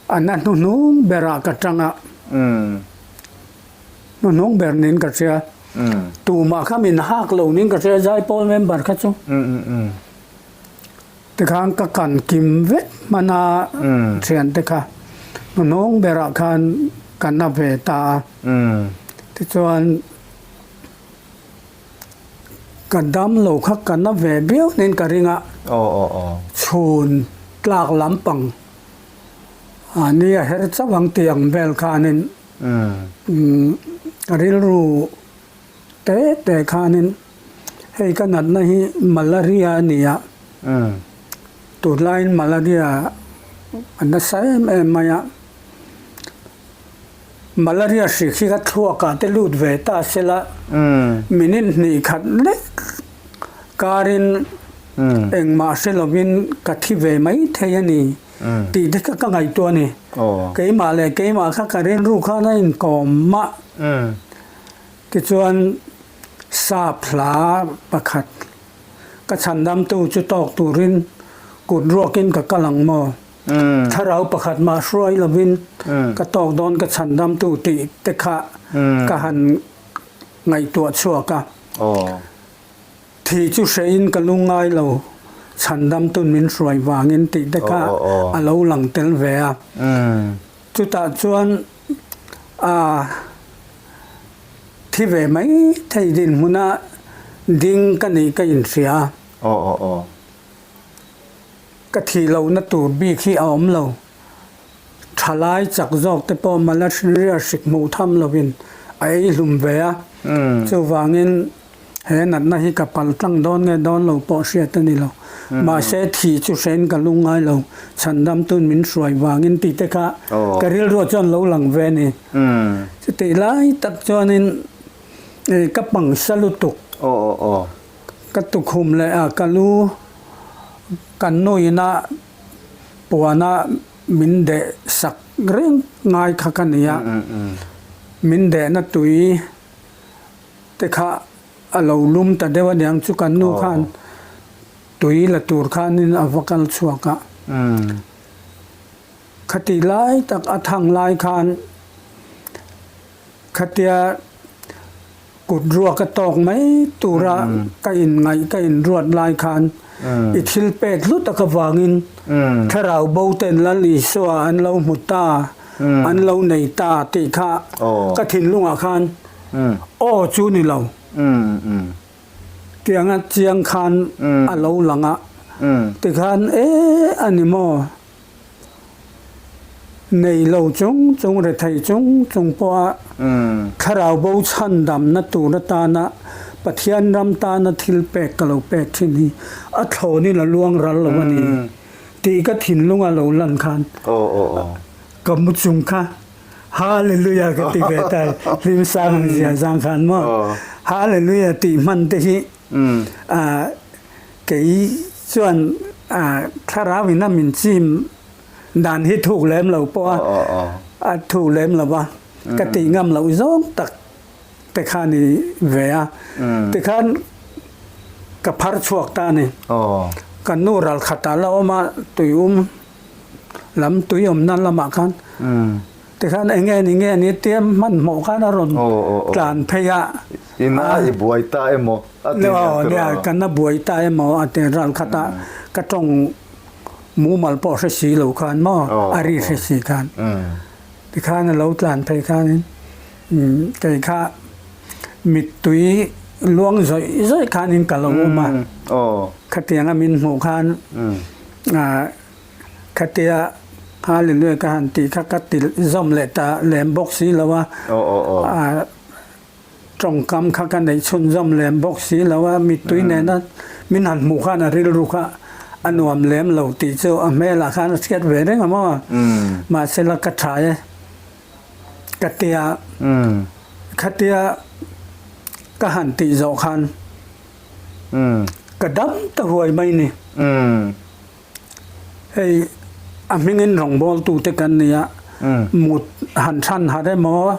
A na hnuhnung berah ka tang a, hnuhnung ber niin ka hria. Tumah kha min hak lo niin ka hria Zaipawl member kha chu. Tikhan ka kan kim vek hman a thiante kha hnuhnung berah khan ka na ve ta a. Tichuan Ka dam lo kha ka na ve viau nen ka ring a, chhun tlak lampang a ni a her chauh ang tih ang vel khanin ka rilru te te khanin hei ka natna hi malaria a ni a, tunlaiin malaria a nasa em em mai a. Malaria hrik hi ka thluakah te lut ve ta sela, minute hnih khat lek karin engmah hre lovin ka thi ve mai thei a ni tih te kha ka ngaihtuah a ni. Keimah leh keimah kha ka rilru khan a inkawm mah. Tichuan sap hla pakhat ka chhandamtu chu tawk turin kut ruakin ka kal ang maw? Thlarau pakhat mah hruai lovin ka tawk dawn ka chhandamtu tih te kha ka han ngaihtuah chhuak a. Thi chu hrehin ka lung ngai lo, chhandamtun min hruai vangin tih te kha a lo lang tel ve a. Chutah chuan a thi ve mai thei dinhmuna ding ka nih ka inhria a. Ka thih lohna tur bik hi a awm lo. Thalai chak zawk te pawh malaria hrik hmuh tham lovin a ei hlum ve a. Chuvangin he natna hi ka pal tlang dawn nge dawn lo pawh hriat a ni lo. Mahse thih chu hrein ka lung ngai lo. Chhandamtun min hruai vangin tih te kha ka rilruah chuan lo lang ve a ni. Chutih lai tak chuanin ka pangsa lutuk. Ka tukhum leh a ka lu kan nuina puana min deh sak reng ngai kha ka ni a, min dehna tui te kha a lo lum ta deuh aniang chu kan nu khan tui la tur khanin a va kal chhuak a. Khati lai tak a thang lai khan khatia Kut ruak a tawk mai tura ka inngaih ka inruat lai khan i thil pek hlu tak avangin thlarau bo ten Lal Isua an lo hmu ta, an lo nei ta tih kha ka thinlungah khan aw chu ni lo tianga chiang khan a lo lang a, tikhan e a ni maw? Nei lo chung chung rethei chung chung pawha thlarau bo chhandamna tur atana Pathian ram tana thil pek ka lo pek thin hi a thlawnin a luang ral lo a ni tih ka thinlung a lo lan khan ka mu chung kha Hallelujah ka ti ve ta hlim sang ang zia zang khan maw Hallelujah tih hman te hi Kei chuan thlarau in a min chim dan hi thuk lem lo pawh a, a thuk lem lo va, ka tih ngam loh zawng tak te kha ni ve a, tikhan ka phar chhuak ta a ni. Ka nu ral khatah la awm a, tui um lam tui awmna lamah khan Tikhan eng nge ni nge ni tia hmanhmawh khan a rawn tlan phei a. Ina i buai ta emaw a ti nia tura. Nia, ka na buai ta emaw a ti ral khat a, ka tawng mumal pawh hre si lo khan maw, a ri hre si khan. Tikhan a lo tlan phei khanin kei kha mittui luang zawih zawih khanin ka lo awm a. Khatianga min hmuh khan. Khatia Hallelujah ka han tih kha ka ti zawm leh ta lem bawk si lo a, tawngkam kha ka neih chhunzawm lem bawk si lo a, mittui nena min han hmuh khan a rilru kha a nuam lem lo tih chu a hmelah khan a chhiat ve reng a maw? Mahsela ka tha e ka tia, khatia ka han tih zawh khan ka dam ta huai mai ni. Hei a hmingin rawngbawltute kan ni a, mut han chhan harh emaw,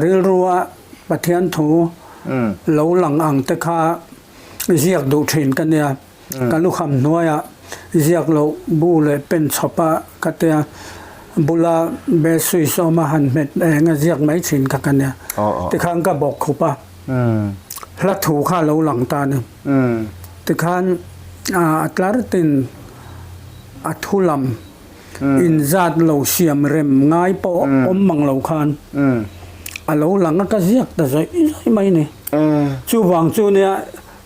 rilrua Pathian thu lo lang ang te kha ziak duh thin ka nia. Ka lukham hnuaiah ziak loh bu leh pen chhawp a ka tia, bula be switch awma han hmet eng a ziak mai thin kha ka nia. Tikhan ka bawk khup a, hla thu kha a lo lang ta a ni. Tikhan a tlar tin a thu lam inzat lo siam rem ngai pawh awm mang lo khan a lo lang a ka ziak ta zawih zawih mai ni. Chuvang chu nia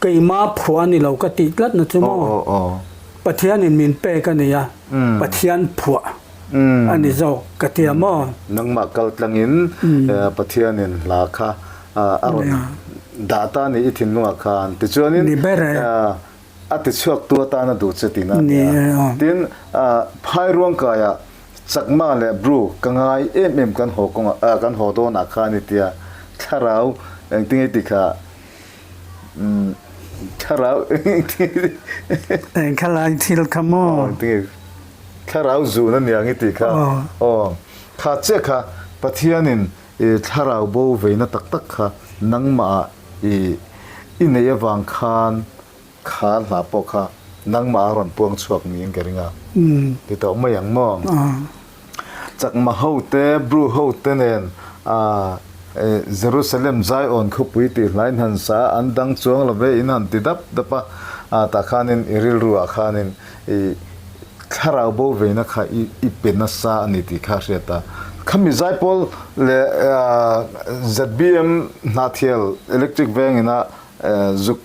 keima phuah a ni lo ka tih tlat na chu maw Pathianin min pek a ni a, Pathian phuah a ni zawk ka ti a maw. Nangmah kal tlangin Pathianin hla kha a rawn dah ta a ni i thinlungah khan. Tichuanin a tichhuaktu atana duh che tihna a ni a. Tin, Phairuangkaiah Chakma leh Bru ka ngai em em kan haw kawngah kan haw dawnah khan i tia thlarau engtinge tih kha thlarau engtinge Eng khalai thil kha maw? Engtinge thlarau zun a niang i tih kha aw kha chiah kha Pathianin I thlarau bo veina tak tak kha nangmah i i neih avang khan kha hla pawh kha nangmah a rawn puang chhuak niin ka ring a. Ti tawh mai ang maw? Chakma ho te, Bru ho te nen a Jerusalem Zion khawpui tih hlain han sa a, an dang chuang lo ve in han ti dap dap a, tah khanin i rilru ah khanin i Thlarau bo veina kha i i pe nasa a ni tih kha a hriat a. Khami Zaipawl leh ZBM Hnahthial Electric Vengina zuk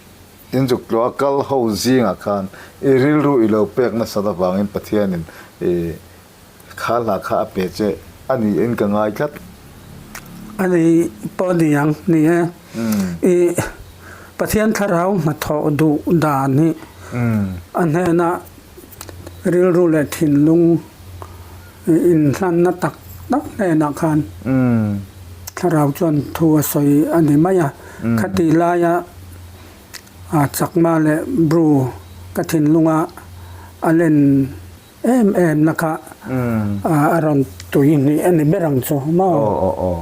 in zuk tluah a kal ho zingah khan i rilru i lo pek nasat avangin Pathianin i kha hla kha a pe che a niin ka ngai tlat. A ni pawh ni ang ni e. I Pathian thlarau hnathawh duh dan hi a hnenah Rilru leh thinlung inhlanna tak tak hnenah khan thlarau chuan thu a sawi a ni mai a. Khati laia Chakma leh Bru ka thinlunga a len em em na kha a rawn tui hnih a ni ber ang chu maw? Aw aw aw.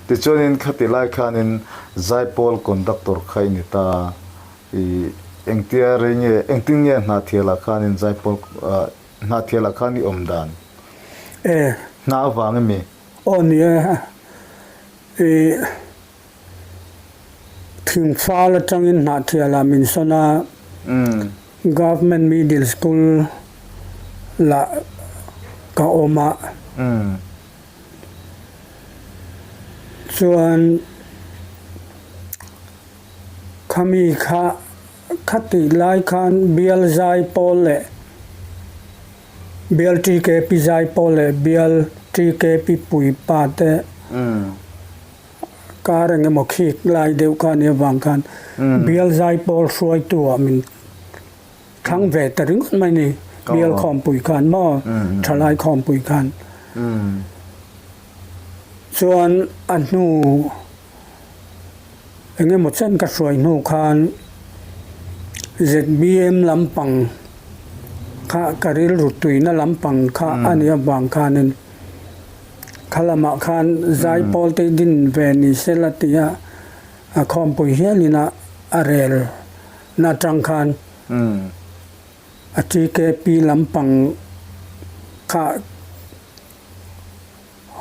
Tichuanin khati lai khanin Zaipawl conductor kha i ni ta. I engtia rei nge, engtin nge Hnahthialah khan in zaipawl, Hnahthialah khan i awm dan? E. Hna avang emi? Aw ni e, i thingfal atangin Hnahthialah min sawn a, Government Middle School lah ka awm a, chuan Khami kha khatih lai khan bial zai pawl leh bial TKP zai pawl leh bial TKP puipa te kar eng emaw khik lai deuh kha nia vang khan bial zai pawl hruaitu ah min thlang ve ta ringawt mai ni bial khawmpui khan maw thalai khawmpui khan chuan a hnu Eng emaw chen ka hruai hnu khan ZBM lampang kha ka rilru tuina lampang kha a nih avang khanin kha lamah khan zaipawl te din ve ni se la tia a khawmpui hialin a a rel na atang khan a TKP lampang kha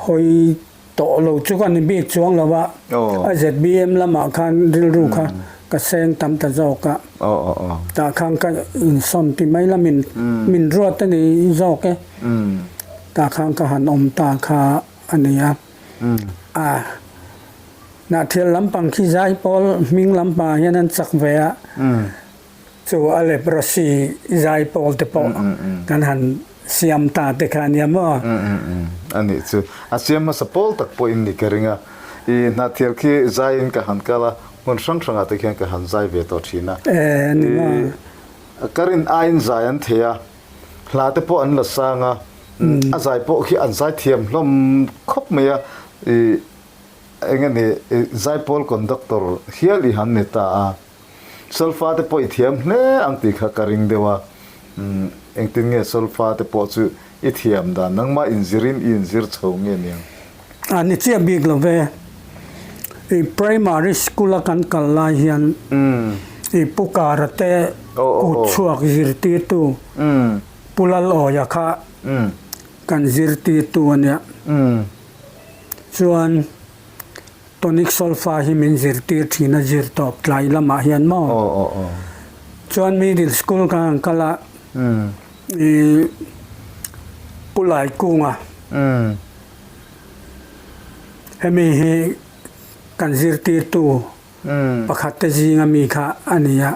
Hawi tawh lo chu ka ni bik chuang lo a, a ZBM lamah khan rilru kha ka seng tam ta zawk a, tah khan ka insawn ti mai la min min ruat a ni zawk e, tah khan ka han awm ta kha a ni a, a Hnahthial lampang khi zaipawl hming lampangah hian an chak ve a, chu a leprosy zaipawl te pawh kan han. siam ta te kha ania maw? Umm umm umm a nih chu. A siam hmasa pawl tak pawh in ni ka ring a. I hnahthial khi zai in ka han kal a, hmun hrang hrang ah te khian ka han zai ve tawh thin a. Eh a ni maw? I ka rin aiin zai an thei a, hla te pawh an la sang a, a zai pawh khi an zai thiam hlawm khawp mai a. I eng nge ni zaipawl conductor hial i han ni ta a. Solfa te pawh i thiam hle ang tih kha ka ring deuh a, engtin nge solfa te pawh chu i thiam dan nangmah inzirin i inzir chho nge niang? A ni chiah bik lo ve. I primary school a kan kal lai hian i Pu Kara te kut chhuak zirtirtu Pu Lalawia kha kan zirtirtu a nia. Chuan Tonic solfa hi min zirtir thin a zir tawp tlai lamah hian maw? Chuan middle school ka han kal a, i Pu Laikunga hemi hi kan zirtirtu pakhat te zinga mi kha a ni a,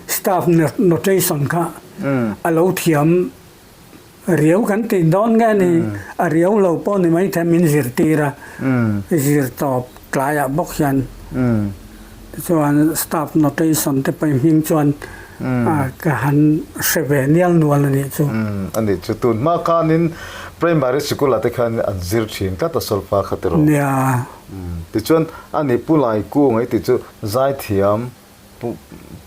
staff notation kha a lo thiam Riau kan tih dawn nge ni, a riau lo pawh ni mai thei min zirtir a, zir tawp tlaiah bawk hian tichuan staff notation te pawh hming chuan ka han hre ve nial nual a nih chu. A nih chu, tun hma khanin primary sikul ah te khan an zir thin tlat a solfa kha tiraw? Nia. Tichuan a nih Pu Laikunga i tih chu zaithiam Pu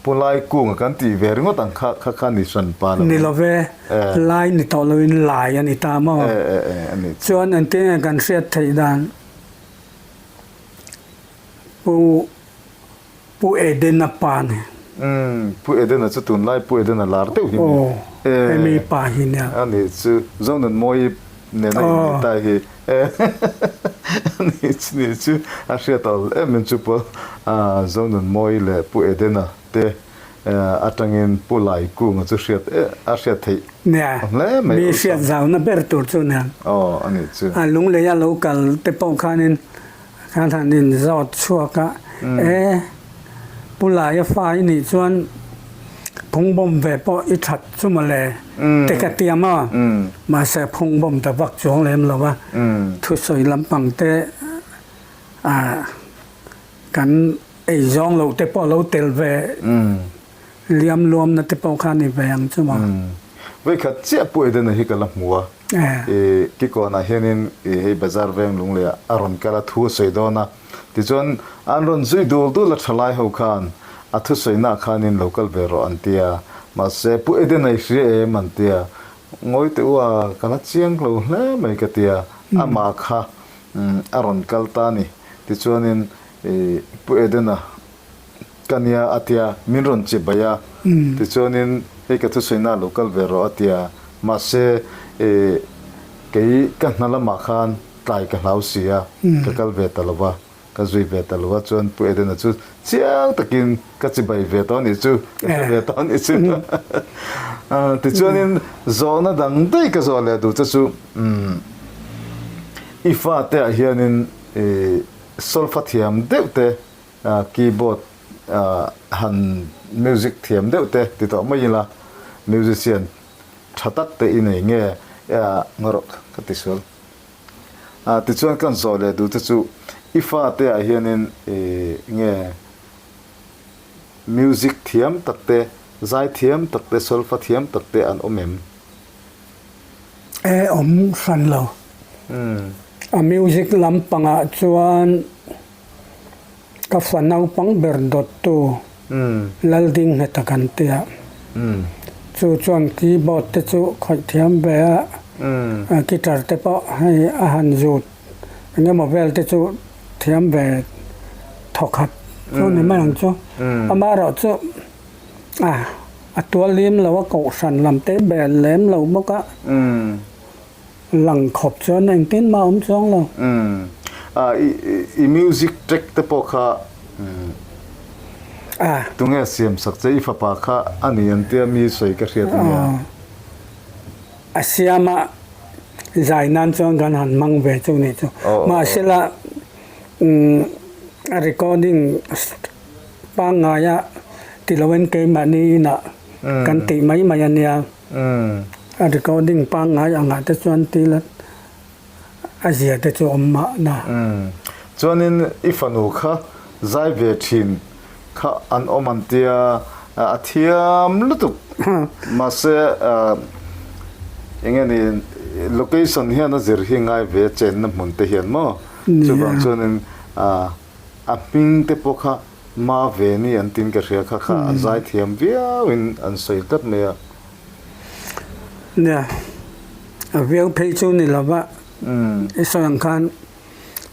Pu Lai Kunga kan tih ve ringawt ang kha kha kha ni hran pa lo. Ni lo ve, Lai ni tawh loin Lai a ni ta maw? E e e a ni chu. Chuan engtin nge kan hriat theih dan Pu Pu Edena pa ni. Umm Pu Edena chu tunlai Pu Edena lar deuh hi ni. Aw hemi pa hi nia. A ni chu Zonunmawii nena inneih ta hi. Ni chu ni chu a hriat awl em em chu pawh Zonunmawi leh Pu Edena te atangin Pu Laikunga chu hriat a hriat theih Nia, hle mai mi awlsam. hriat zauna ber tur chu nia. Aw a nih chu. A lungleia lo kal te pawh khanin khan han inzawt chhuak a, e Pu Laia fa i nih chuan phungbawm ve pawh i that chu mawle te ka ti a maw? Mahse phungbawm ta vak chuang lem lo a, thusawi lampang te kan ei zawng loh te pawh lo tel ve liam luamna te pawh kha a ni ve ang chu maw? Vawikhat chiah Pu Edena hi ka la hmu a, i Kikawnah hianin hei bazar veng lungleiah a rawn kal a, thu a sawi dawn a. Tichuan, an rawn zui dul dul a thalai ho khan a thusawinak khanin lo kal ve rawh an ti a, mahse Pu Edena i hria em an ti a, ngawi teh u a, ka la chiang lo hle mai ka ti a, amah kha a rawn kal ta a ni. Tichuanin Pu Edena ka nia a ti a, min rawn che bai a, tichuanin hei ka thusawinak lo kal ve rawh a ti a, mahse kei ka hna lamah khan Tlai ka hlau si a, ka kal ve ta lo va, ka zui ve ta lo va, chuan Pu Edena chu chiang takin ka chibai ve tawh a nih chu, ka hre ve tawh a nih chu. Tichuanin zawhna dang daih ka zawh leh duh che chu, i fate ah hianin solfa thiam deuh te, keyboard han music thiam deuh te ti tawh mai ila, musician tha tak te i nei nge ngarawh ka ti sual. A tichuan kan zawh leh duh te chu i fate ah hianin nge music thiam tak te, zai thiam tak te, solfa thiam tak te an awm em? E awm hran lo. A music lampangah chuan Ka fa naupang ber dawttu Laldingheta kan ti a, chu chuan keyboard te chu khawih thiam ve a, guitar te pawh hei a han zut eng emaw vel te chu thiam ve thawkhat chu ni mai ang chu. Amaherawh chu a tual lim lo a, kohhran lam te bel lem lo bawk a. Lang khawp chuan engtin mah awm chuang lo. Umm. Ah i i music track te pawh kha umm Ah. Tunge siam sak che i fapa kha a ni an tia mi sawi ka hriat a nia. A siam a zai nan chuan kan han hmang ve chu nih chu. Mahsela umm a recording pangngaia ti loin keimahni inah kan tih mai mai a nia. A recording pangngai angah te chuan til a zia te chu awm mahna. Chuanin i fanu kha zai ve thin kha an awm an tia a thiam lutuk mahse enge ni location hian a zir hi ngai ve chenna hmun te hian maw chuvang chuanin a hming te pawh kha Ma ve ni an tin ka hria kha kha a zai thiam viau in an sawi tlat mai a. Nia, a viau phei chu ni lo va, i sawi ang khan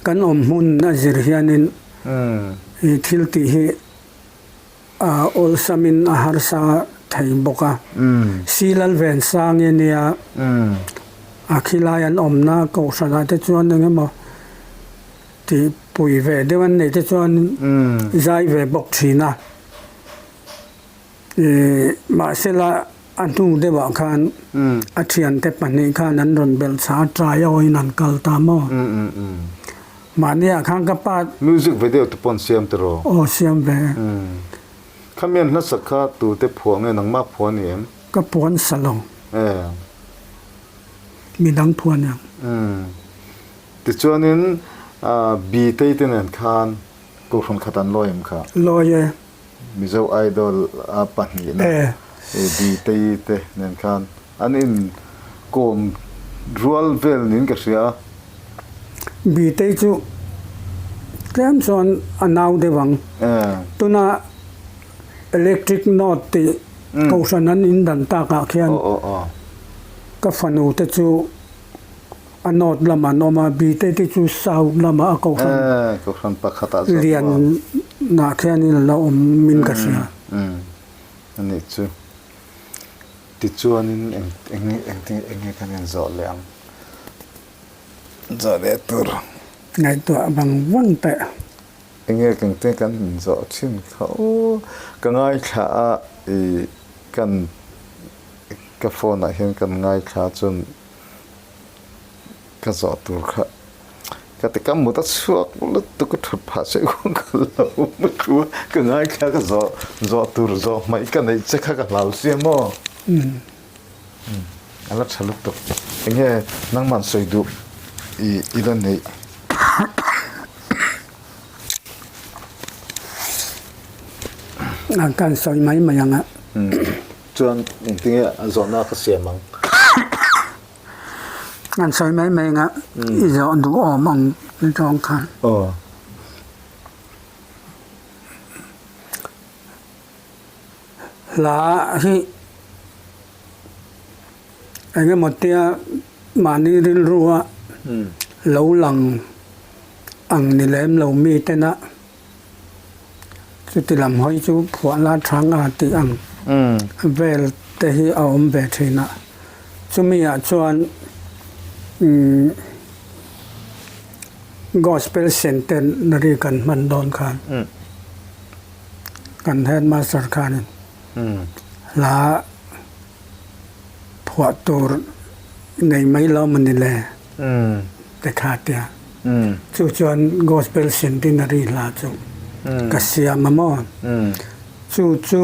kan awm hmun a zir hianin i thil tih hi a awlsamin a harsa thei bawk a. Silal ven sang i nia, a khilai an awmna kohhranah te chuan eng emaw Tih pui ve deuh an neih te chuan zai ve bawk thin a. Mahsela a hnu deuhah khan a thiante pahnih khan an rawn belh chah a, trai awiin an kal ta maw? Mahniah khan ka pa. Music video te pawh an siam tiraw? Aw siam ve. Khami an hlasak kha tute phuah nge nangmah phuah a ni em? Ka puan sa lo. Midang phuah aniang. Tichuanin Bitei te nen khan Kohhran khat an lawi em kha? Lawi e. Mizo Idol a pahnihna Bitei te nen khan an in kawm rual vel niin ka hria a. Bitei chu tlem chuan a nau deuh ang. Tuna Electric Note tih Kohhran an in dan takah khian ka fanu te chu A north lamah an awm a, Bite te chu south lamah a kohhran Kohhran pakhatah zawk lian nah khianin a lo awm min ka hria. A nih chu. Tichuanin eng eng engtin enge kan inzawh leh ang? Zawh leh tur. Ngaihtuah vang vang teh. Enge engtin kan inzawh thin kha aw. Ka ngaithla a i kan ka phone ah hian kan ngaithla chuan Ka zawh tur kha ka ti ka mut a chhuak lutuk ka thut phah che u ka lo mu thu a ka ngaithla ka zawh zawh tur zawh hmaih ka neih che kha ka hlau sia maw a la tha lutuk enge nangman sawi duh i i la neih. Kan sawi mai mai ang a. Chuan engtinge a zawhna ka siam ang? An sawi mai mai anga i zawh duhawm ang zawng khan. Aw. Hla hi engemaw tia mahni rilrua lo lang ang ni lem lo mi tena Chuti lam hawi chu phuah la thang a tih ang vel te hi a awm ve thin a. Chumi ah chuan Gospel Centenary kan hman dawn khan kan Headmaster khanin hla phuah tur nei mai lo maw ni le te kha tia. Chu chuan Gospel Centenary hla chu ka siam a maw? Chu chu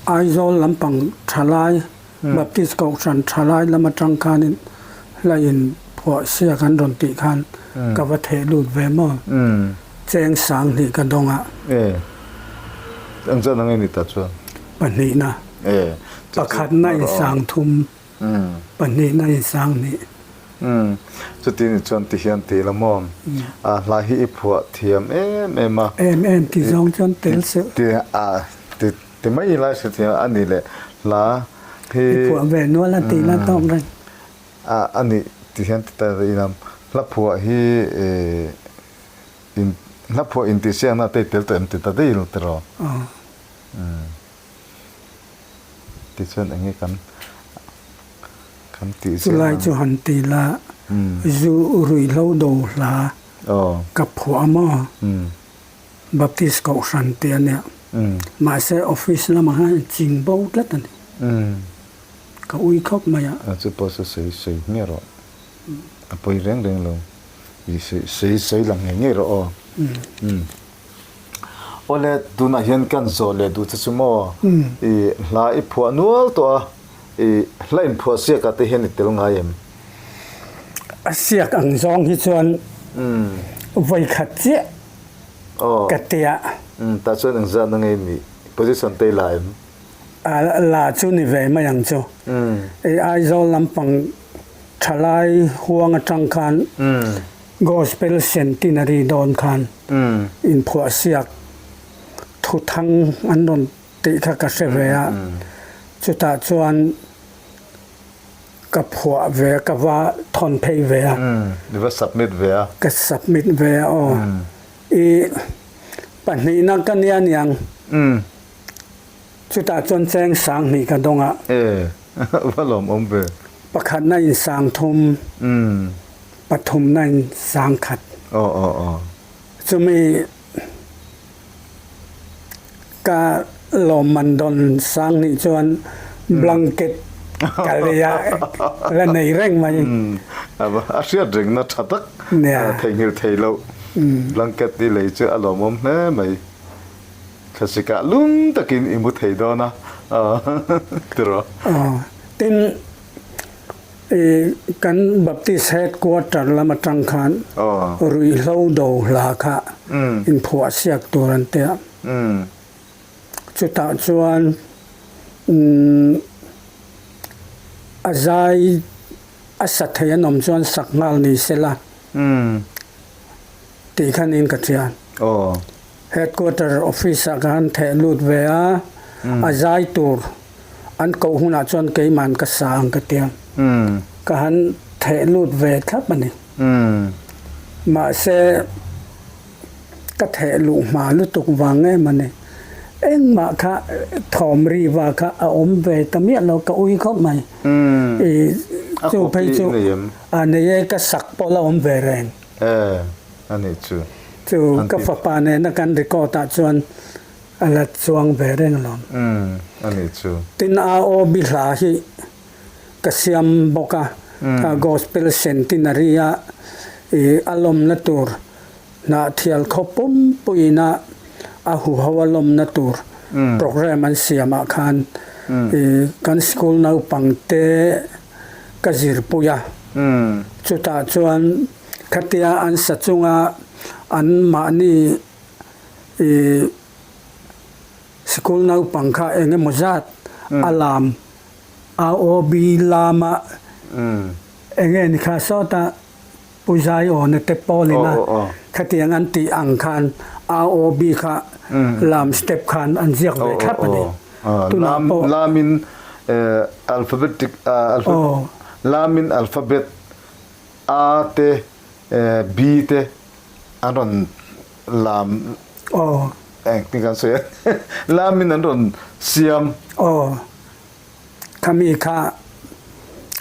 Aizawl lampang thalai, Baptist Kohhran thalai lam atang khanin hla in phuah siak an rawn tih khan ka va theh lut ve maw? Cheng sanghnih ka dawng a. Eng chuan ang i ni ta chuan? Pahnihna. Pakhatna in sang thum. Pahnihna in sang hnih. Chuti ni chuan ti hian ti la maw? A hla hi i phuah thiam em em a. Em em ti zawng chuan tel seuh. Ti a ti ti mai ila hre thiam a ni le hla hi. I phuah ve nual a tih la tawk reng. A a nih ti hian ti ta ila hla phuah hi in hla phuah intihsiakna te i tel tawh em ti ta daih ila tiraw? Tichuan eng nge kan kan tih zel Chulai chu han ti la, zu ruihhlo do hla ka phuah a maw? Baptist Kohhran tih a nia. Mahse office lamah hian ching bo tlat a ni. Ka ui khawp mai a. Chu pawh chu sawi sawi hmiah rawh. A pawi reng reng lo. I sawi sawi lang ngei ngei rawh aw. Awle, tunah hian kan zawh leh duh che chu maw? I hla i phuah nual tawh a, I hla inphuah siak ah te hian i tel ngai em? A siak ang zawng hi chuan vawi khat chiah ka tia. Tah chuan engzat na ngei nih position te i la em? A la chu ni ve mai ang chu. I Aizawl lampang thalai huang atang khan Gospel Centenary dawn khan inphuah siak thuthang an rawn tih kha ka hre ve a, chutah chuan ka phuah ve a, ka va thawn phei ve a. I va submit ve a. Ka submit ve a aw. I pahnihna ka nia niang. Chutah chuan cheng 2000 ka dawng a. E, va lawmawm ve. Pakhatna in 3000, pathumna in 1000. Aw aw aw. Chumi Ka lawmman dawn sang nih chuan blanket ka lei a, la nei reng mai. A hriat rengna tha tak theihnghilh thei loh blanket i lei chu a lawmawm hle mai. Thlasikah lum takin i mu thei dawn a tiraw? Tin, I kan Baptist Headquarter lam atang khan ruihhlo do hla kha inphuah siak tur an ti a. Chutah chuan a zai a sa thei an awm chuan sak nghal ni sela tih khan in ka hria. Headquarter office ah ka han theh lut ve a, a zai tur an koh hunah chuan keiman ka sa ang ka tia. Ka han theh lut ve thlap a ni. Mahse, ka theh luh hma lutuk vang em a ni. Engmah kha thawm ri va kha a awm ve ta miah lo, ka ui khawp mai. I chu phei chu a nei e, ka sak pawh la awm ve reng. A nih chu. Chu ka fapa nena kan record ah chuan a la chuang ve reng alawm. Umm a nih chu. Tin AOB hla hi ka siam bawk a, Gospel Centenary a i a lawmna tur Hnahthial khaw pumpuiin a a huho a lawmna tur program an siam ah khan i kan school naupang te ka zirpui a, chutah chuan khatia an sa chunga an mahni ih sikul naupang kha eng emaw zat a lam AOB lama eng nge ni kha sawta Pu Zaiawna te pawlina khatiang an tih ang khan AOB kha lam step khan an ziak ve thlap a ni. Tunah pawh. Lamin alphabetic lamin alphabet A te B te an rawn lam engtin kan sawi a lamin an rawn siam. Khami kha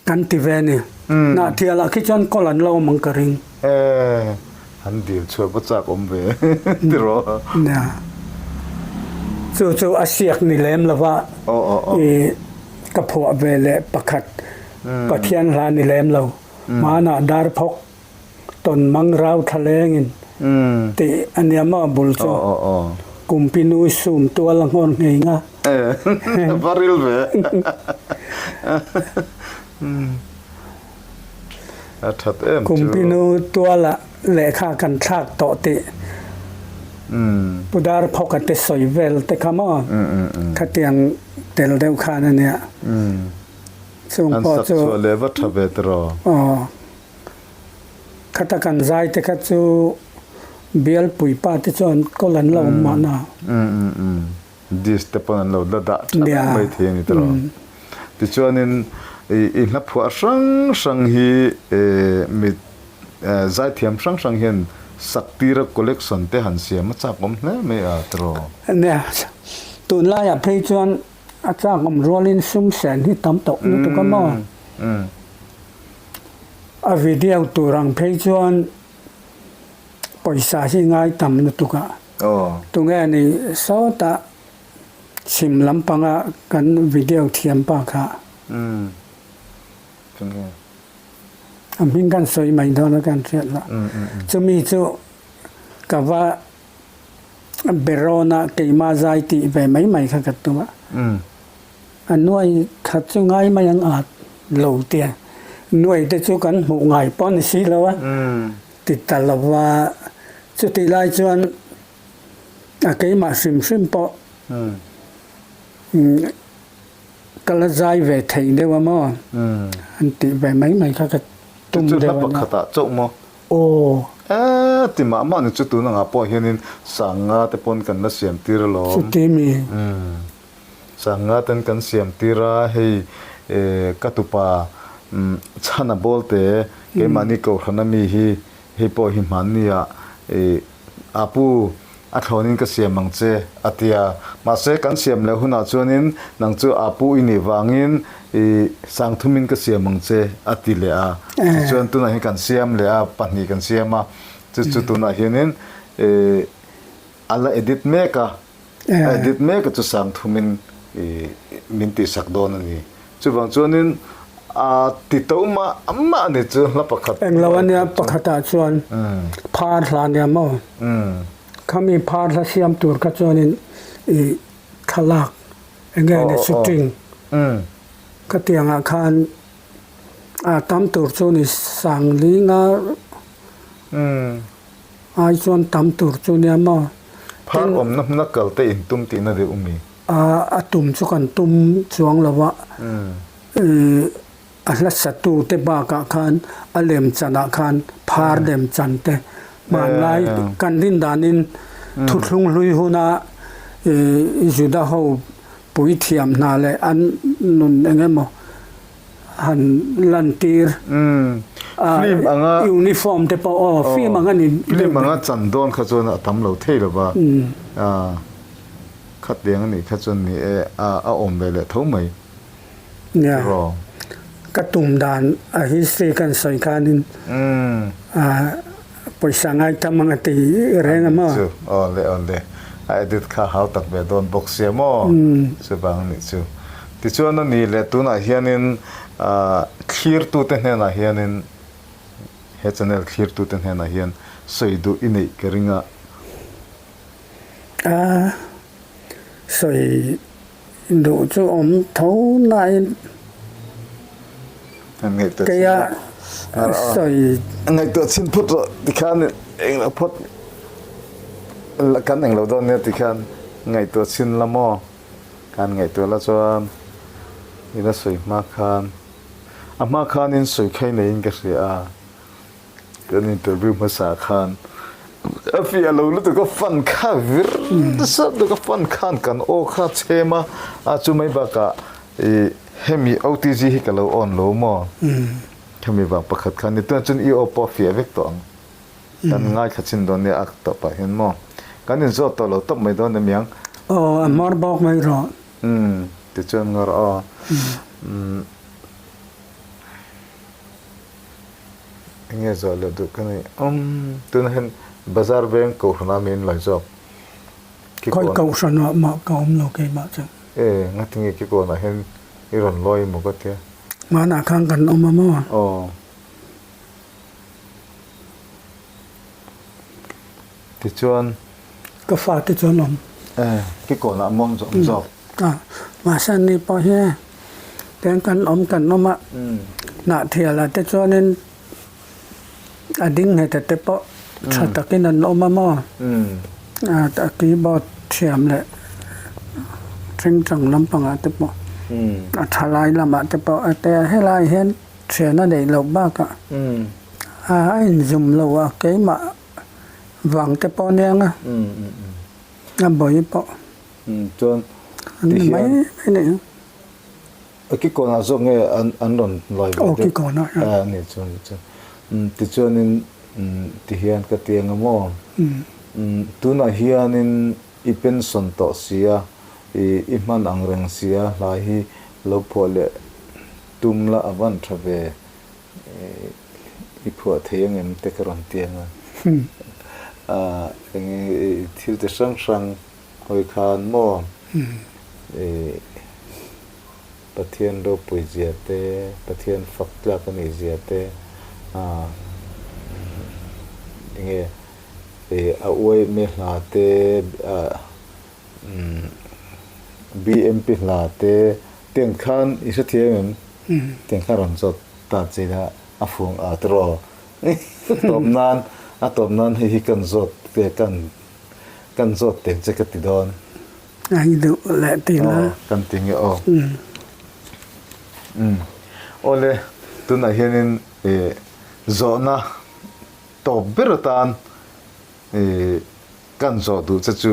kan ti ve ni. Nahthial ah khi chuan kawl an lo awm ang ka ring. E, an dil chhuah va chak awm ve tiraw? Nia. Chu chu a siak ni lem lova i ka phuah ve leh pakhat Pathian hla ni lem lo. Hmanah dar phawk tawn mang rau thla lengin tih a nia maw bul chu kumpi nu sum tual a nghawn nghei nga. Va ril ve. A that em chu. Kumpi nu tuala lehkha kan thlak tawh tih Pu Dar Phawka te sawi vel te kha maw khatiang tel deuh khan a nia. Chung An pawh sak chu. chhuah leh va tha ve tiraw? Aw. Khata kan zai te kha chu bialpui pa te chuan kawl an lo awm mahna. Um um um. Disc te pawn an lo la dah tha reng mai thei a ni tiraw? Tichuanin i i hlaphuah hrang hrang hi mi zaithiam hrang hrang hian sak tira collection te han siam a chak awm hle mai a tiraw? Nia, tunlaiah phei chuan A chak awm rualin sum sen hi tam tawh lutuk a maw? A video tur ang phei chuan pawisa hi ngai tam lutuk a. Tunge ni sawtah chhim lampanga kan video thiam pa kha. A hming kan sawi mai dawn a kan hriat lah. Chumi chu ka va Berawna keimah zai tih ve mai mai kha ka tum a. A nuai khat chu ngai mai ang at lo tia. Nuai te chu kan hmuh ngai pawh ni si lo a ti ta lo va. Chutih lai chuan a keimah hrim hrim pawh ka la zai ve theih deuh a maw an tih ve mai mai kha ka tum deuh a nia. Chu hla pakhatah chauh maw? Aw. E, ti mah mah ni chu tun angah pawh hianin Sanga te pawn kan la siam tir alawm. Chuti mi. Umm. Sanga ten kan siam tir a, hei e ka tupa umm Chhana Bawlte keimahni Kohhrana mi hi hei pawh hi hmannia e a pu A thlawnin ka siam ang che, a ti a. Mahse, kan siam leh hunah chuanin nang chu a pu i nih vangin i sangthumin ka siam ang che, a ti leh a. Tichuan tunah hian kan siam leh a, pahnih kan siam a. Chu chu tunah hianin i a la edit mek a, a edit mek a chu sangthumin i min tihsak dawn a ni. Chuvang chuanin a ti to mah mah a ni chu hla pakhat. Englo a nia pakhatah chuan phar hla nia maw? Khami phar hla siam tur kha chuanin i thlalak enge ni shooting ka tiangah khan a tam tur chu ni Sanglinga ai chuan tam tur chu nia maw? Phar awmna hmuna kal te intum tihna deuh mi? A tum chu kan tum chuang lo a, a hla satu te bakah khan a lemchanah khan phar lemchan te hmanlai kan rin danin thuthlung hlui huna Juda ho puithiam hna leh an nun eng emaw han lantir a uniform te pawh aw film ang a ni. Film anga chan dawn kha chuan a tam lo thei lo va. Khatiang a nih kha chuan ni e, a a awm ve leh tho mai. Nia, ka tum dan a history kan sawi khanin a pawisa ngai tam ang a ti reng a maw? Chu, aw le aw le, a edit kha hau tak ve dawn bawk sia maw? Chuvang a nih chu. Tichuan a ni leh tunah hianin thlirtute hnenah hianin he channel thlirtute hnenah hian sawi duh i neih ka ring a. A sawi duh chu awm tho nain keia sawi. Ngaihtuah chhin phawt rawh tikhan englo phawt kan englo dawn nia tikhan ngaihtuah chhin la maw? Kan ngaihtuah la chuan ila sawi hma khan a hma khanin sawi khai neiin ka hria a. Kan interview hmasa khan a fiah lo lutuk a fan kha vir nasa lutuk a fan khan kan aw kha chhem a a chu mai bakah i hemi OTG hi ka lo on lo maw hemi vang pakhat khan ni tunah chuan i aw pawh a fiah vek tawh ang kan ngaithla chin dawn nia a tawh pah hian maw kan inzawt tawh lo tawp mai dawn emiang Aw a hmawr bawk mai rawh. Umm tichuan ngawr aw umm. Enge zawh leh duh ka nei umm tunah hian bazar veng kohhran ah min lawi zawk Khawi kohhran ah mah ka awm lo keimah chu. E ngatinge kikawn ah hian i rawn lawi maw ka tia. Hmanah khan kan awm a maw? Aw. Tichuan. Ka fate chu an awm. E kikawn ah maw an awm zawk. A, mahse an ni pawh hi tiang kan awm kan awm a, Hnahthialah te chuanin a ding ngheta te pawh tha takin an awm a maw? A keyboard thiam leh tingtang lampangah te pawh a thalai lamah te pawh a te a, helaiah hian thian a neih loh bakah a inzum lo a, keimah vang te pawh aniang a, a bawi pawh. Chuan ti hian a kikawnah zawk nge an rawn lawi ve deuh? Aw kikawnah hian. A ni chuan ni chuan. Tichuanin ti hian ka ti ang a maw? Tunah hianin i pension tawh si a, i hman ang reng si a, hlai hi lo phuah leh tum la a van tha ve. I phuah thei ang em te ka rawn ti ang a. Enge thil ti hrang hrang Hawi khan maw i Pathian ropui zia te, Pathian fak tlak a nih zia te, enge i a uaime hla te, BMP hla te. Tiang khan i hrethiam em? Tiang khan rawn zawt ta che ila a fuang a tiraw? Tawp nan a tawp nan hei hi kan zawt te kan kan zawt teng che ka ti dawn. A hi duh leh ti la. Aw kan ti nge aw. Awle tunah hianin zawhna tawp ber atan kan zawh duh che chu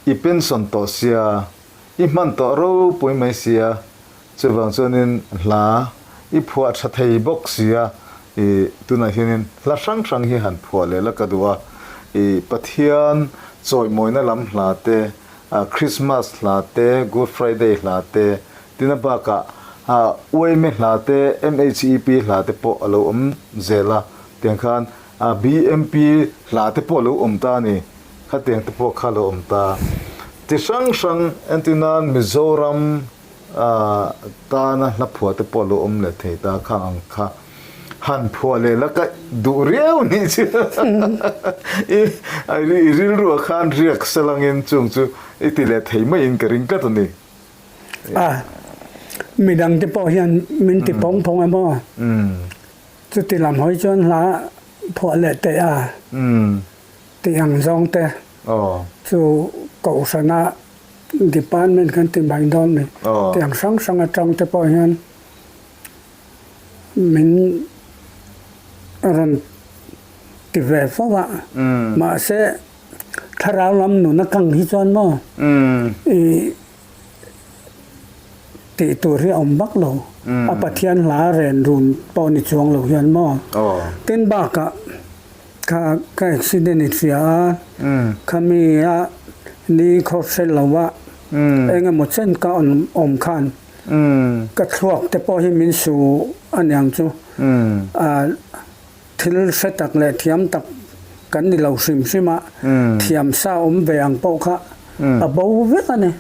i pension tawh sia I hman tawh ropui mai sia, chuvang chuanin hla i phuah tha thei bawk sia, i tunah hianin hla hrang hrang hi han phuah leh la ka duh a, i Pathian chawihmawina lam hla te, Christmas hla te, Good Friday hla te, tina bakah Uaime hla te, MHEP hla te pawh a lo awm zel a, tiang khan BMP hla te pawh a lo awm ta a ni. Khatiang te pawh kha lo awm ta. Ti hrang hrang entir nan Mizoram tana hla phuah te pawh lo awm leh thei ta khang ang kha han phuah leh la ka duh riau nih chu i rilruah khan riak selangin chung chu i ti leh thei maiin ka ring tlat a ni. A, midang te pawh hian min ti phawng phawng emaw chuti lam hawi chuan hla phuah leh teh a. Tih ang zawng te chu kohhrana department kan ti mai dawn ni. Tih ang hrang hrang atang te pawh hian min rawn ti ve fo a. Mahse thlarau lam nun atang hi chuan maw i tih tur hi a awm vak lo. A Pathian hla ren run pawh ni chuang lo hian maw. Tin bakah Kha ka accident i hria a, khami a ni khaw hre lo a, eng emaw chen ka awm khan ka thluak te pawh hi min su a niang chu. Thil hre tak leh thiam tak kan ni lo hrim hrim a, thiam sa awm ve ang pawh kha a bo vek a ni.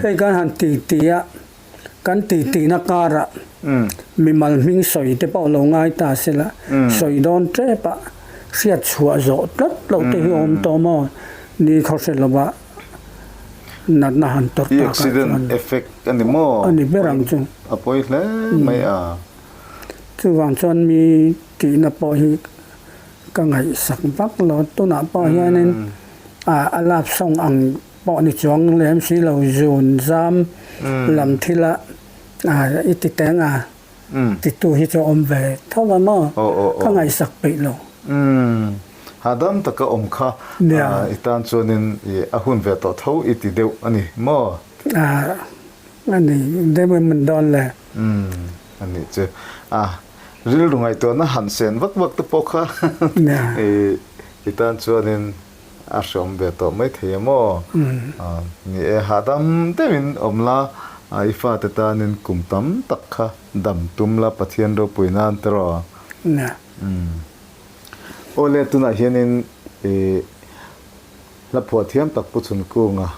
Hei kan han ti ti a. Kan titihna karah mimal hming sawi te pawh lo ngai ta se la, sawi dawn tep a, hriat chhuah zawh tlat loh te hi a awm tawh maw? Ni khaw hre lova natna han tawrh takah chuan. Accident effect a ni maw? A ni ber ang chu. A pawi hle mai a. Chuvang chuan mi tihna pawh hi ka ngaihsak vak lo. Tunah pawh hianin a lap sawng ang Pawh ni chuang lem si lo zun zam lam thil a i ti teng a titu hi chu a awm ve tho a maw ka ngaihsak peih lo. Hahdam taka awm kha i tan chuanin a hun ve tawh tho i ti deuh a ni maw? A ni deuh em an dawn le. A nih chu. A rilru ngaihtuahna han sen vak vak te pawh kha i tan chuanin A hreawm ve tawh mai thei em aw? Ni e, hahdam deuhin awm la, i fate tanin kum tam tak kha dam tum la Pathian ropui nan tiraw? Nia. Aw le, tunah hianin i hla phuah thiam tak Pu Chhunkunga,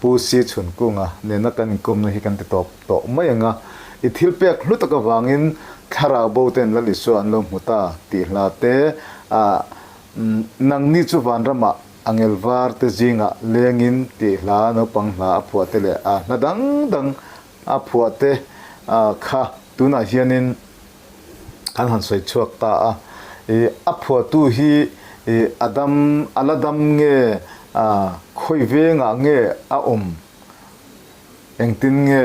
Pu Si Chhunkunga nena kan inkawmna hi kan ti tawp tawh mai ang a. I thil pek hlu tak avangin thlarau bo ten Lal Isua an lo hmu ta tih hla te, Nangni chu vanramah angel var te zingah lengin tih hla naupang hla a phuah te leh a hla dang dang a phuah te kha tunah hianin kan han sawi chhuak ta a. A phuahtu hi a dam a la dam nge khawi vengah nge a awm? Engtin nge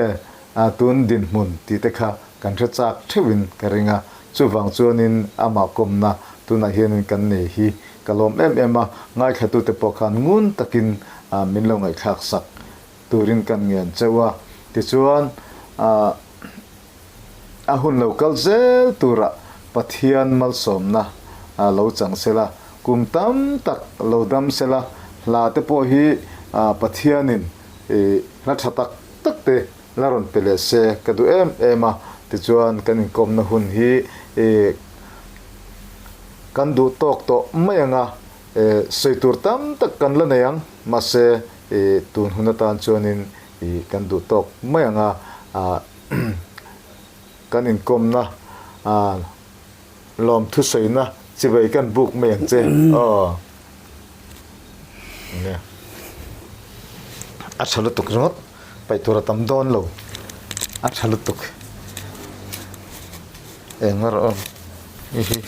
tun dinhmun tih te kha kan hre chak theuhin ka ring a, chuvang chuanin amah kawmna tunah hianin kan nei hi ka lawm em em a, ngaithlatute pawh khan ngun takin min lo ngaihthlak sak turin kan ngen cheuh a, tichuan a hun lo kal zel turah Pathian malsawmna lo chang sela, kum tam tak lo dam sela, hla te pawh hi Pathianin I hla tha tak tak te la rawn pe leh se ka duh em em a, tichuan kan inkawmna hun hi i kan duh tawk tawh mai ang a, sawi tur tam tak kan la nei ang, mahse i tun hun atan chuanin i kan duh tawk mai ang a, kan inkawmna Lawmthu sawina chibai kan buk mai ang che aw. Nia. A tha lutuk ringawt paih tur a tam dawn lo. A tha lutuk. Eng erawh aw hei hi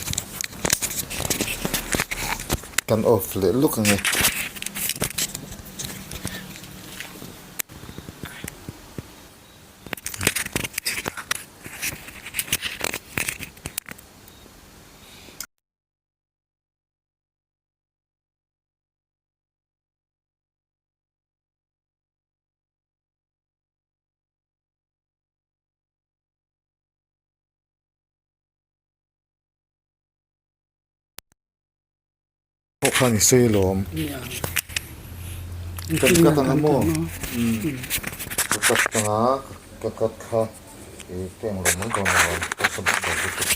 kan off leh luk ang e. Pawh khan i sawi alawm. Kan cut ang a maw? Ka cut ang a, ka cut kha i peng lo mai dawn alawm, ka sawi bawk lo lutuk.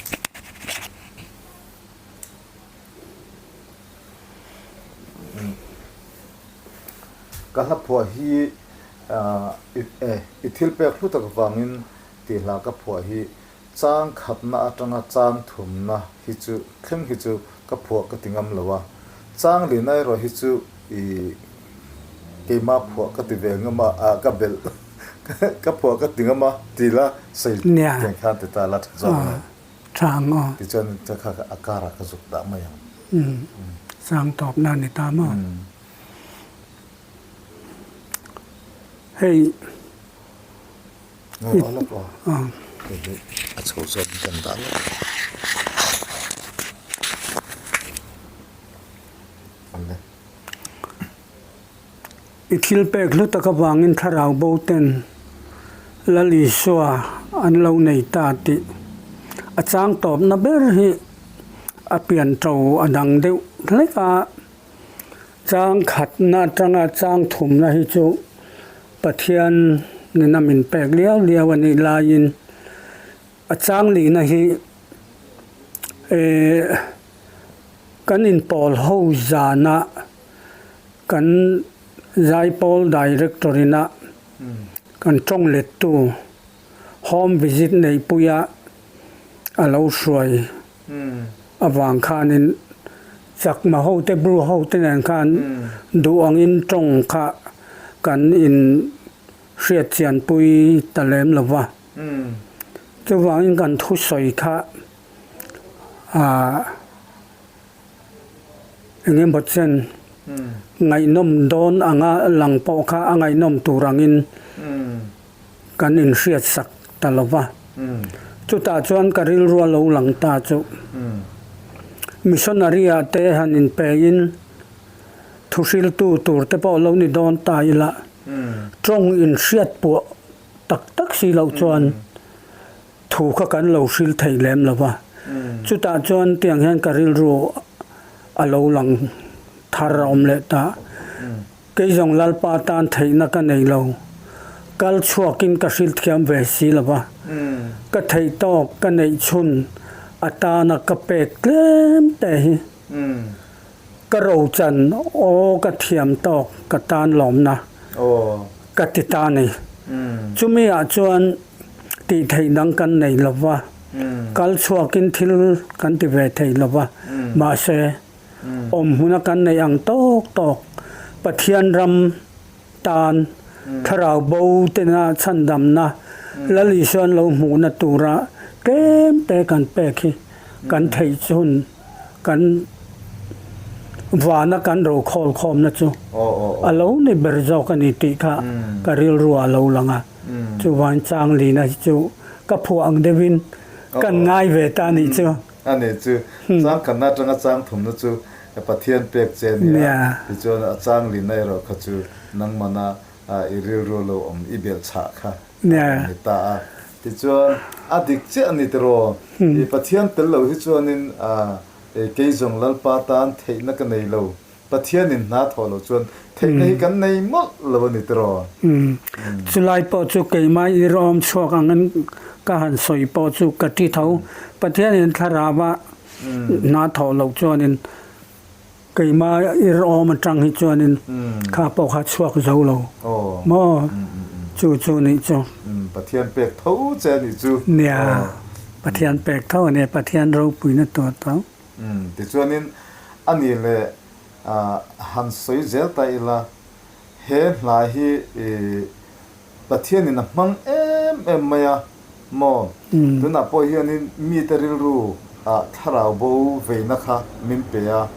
Ka hla phuah hi i thil pek hlu tak vangin tih hla ka phuah hi chang khatna atanga chang thumna hi chu thleng hi chu ka phuah ka ti ngam lo a, chang lihna erawh hi chu i keimah phuah ka ti ve ngam a, ah ka belh ka phuah ka ti ngam a ti la sawi tiang khan ti ta la tha zawk ang e. Tha ang aw. Tichuan kha a karah ka zuk dah mai ang. Chang tawpna a ni ta maw? Hei. Aw a lawk aw. Hei hi a chho zawk in kan dah lawk. Awle. I thil pek hlu tak avangin thlarau bo ten Lal Isua an lo nei ta tih a chang tawpna ber hi a pian to a dang deuh hlek a. Chang khatna atanga chang thumna hi chu Pathian nena min pek liau liau a nih laiin a chang lihna hi eh kan inpawl ho zana kan Zaipawl Director ina kan tawng lettu home visit neihpuia a lo hruai avang khanin Chakma hote Bru hote nen khan duh angin tawng kha kan in hriat chianpui ta lem lo va. Chuvangin kan thusawi kha ah eng emaw chen ngaihnawm dawn anga lang pawh kha a ngaihnawm tur angin kan inhriat sak ta lo va. Chutah chuan ka rilru a lo lang ta chu. Missionary ah te han inpein thuhriltu tur te pawh lo ni dawn ta ila, tawng inhriat puah tak tak si loh chuan thu kha kan lo hril thei lem lo va. Chutah chuan tiang hian ka rilru a lo lang thar a awm leh ta. Kei zawng Lalpa tan theihna ka nei lo. Kal chhuakin ka hrilh thiam ve si lo va. Ka theih tawk ka neih chhun atana ka pek tlem te hi ka rochan aw ka thiam tawk ka tan lawmna ka ti ta ni. Chumi ah chuan tih theih dang kan nei lo va, kal chhuakin thil kan ti ve thei lo va, mahse, Awm hmuna kan neih ang tawk tawk Pathian ram tan thlarau bo tena chhandamna Lal Isuan lo hmuhna tura tlem te kan pek hi kan theih chhun kan vana kan rokhawl khawmna chu a lo ni ber zawk a ni tih kha ka rilru ah a lo lang a. Chuvang Changlina hi chu ka phuah ang deuhin kan ngai ve ta a nih chu. A nih chu, chang khatna atanga chang thumna chu Pathian pek che a ni a, tichuan a chang lina erawh kha chu nangmana i rilru lo awm i belh chhah kha a rawn ni ta a. Tichuan a dik chiah a ni tiraw, i Pathian tel lo hi chuanin kei zawng Lalpa tan theihna ka nei lo, Pathianin hna thawh loh chuan theihna hi kan nei mawlh lo a ni tiraw? Chulai pawh chu keimah i rawm chhuak angin ka han sawi pawh chu ka ti tho. Pathianin thlarau-a hna thawh loh chuanin keimah i rawm atang hi chuanin kha pawh kha chhuak zo lo maw? Chu chu nih chu. Pathian pek tho che a nih chu. Nia, Pathian pek tho a nia, Pathian ropuina tur tho. Tichuanin a ni leh han sawi zel ta ila, he hla hi Pathianin a hmang em em mai a maw? Tunah pawh hianin mite rilru ah thlarau bo veina kha min pe a.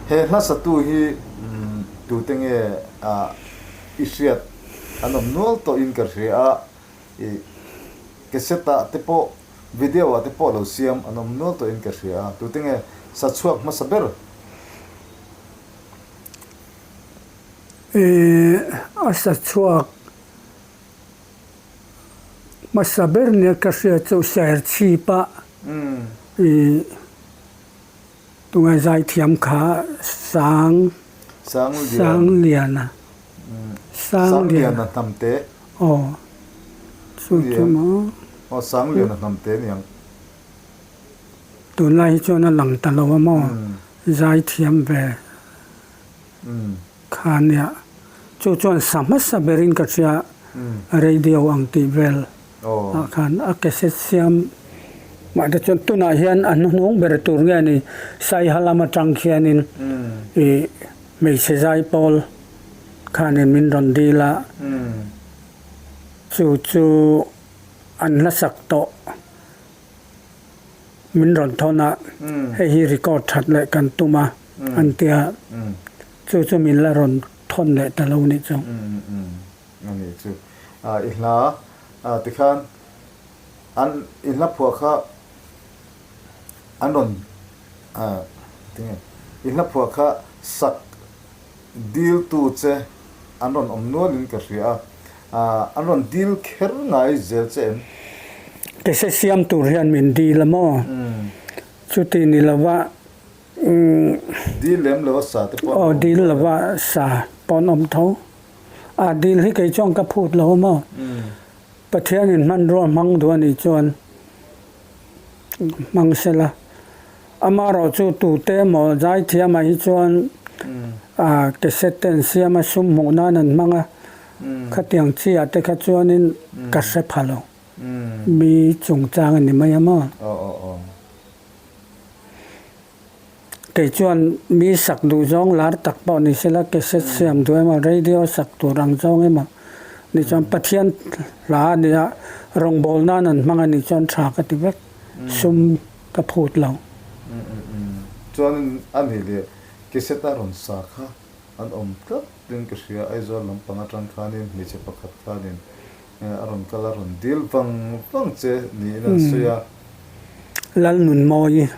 He hla satu hi tute nge i hriat an awm nual tawhin ka hria a, i cassette ah te pawh video ah te pawh lo siam an awm nual tawhin ka hria a, tute nge sa chhuak hmasa ber? A sa chhuak hmasa ber nia ka hria chu Serchhip a i tunge zaithiam kha Sang Sangliana Sangliana Hnamte aw chu chu maw aw Sangliana Hnamte niang tunlai hi chuan a lang ta lo a maw zaithiam ve. Kha nia, chu chuan sa hmasa berin ka hria radio ang tih vel ah khan a cassette siam mah te chuan tunah hian a hnuhnung ber tur nge ni Saiha lam atang khianin ih hmeichhe zaipawl khanin min rawn dil a, chu chu an hlasak tawh. Min rawn thawn a, hei hi record that leh kan tum a an ti a, chu chu min la rawn thawn leh ta lo nih chu. A nih chu. I hla tikhan an i hla phuah kha an rawn tinge i hla phuah kha sak Dil tu che an rawn awm nual in ka hria a, an rawn dil kher ngai zel che em? Kese siam tur hian min dil a maw? Chuti ni lova Dil lem lova sa te pawh an awm tho. Aw dil lova sa pawh an awm tho. A dil hi kei chuan ka phut lo a maw? Pathianin hmanrua hmang duh a nih chuan hmang sela. Amaherawh chu tute emaw zaithiamah hi chuan cassette te an siam a, sum hmuh nan an hmang a, khatiang chi ah te kha chuanin ka hre pha lo. Mi chungchang a ni mai a maw? Kei chuan mi sak duh zawng lar tak pawh ni sela cassette siam duh emaw radio sak tur ang zawng emaw ni chuan Pathian hla a nia rawngbâwl nan an hmang a nih chuan tha ka ti vek sum ka phut lo. Chuanin a nih leh cassette a rawn sa kha an awm tlat in ka hria Aizawl lampang atang khanin hmeichhe pakhat khanin A rawn kal a rawn dil vang vang che niin an sawi a. Lalnunmawi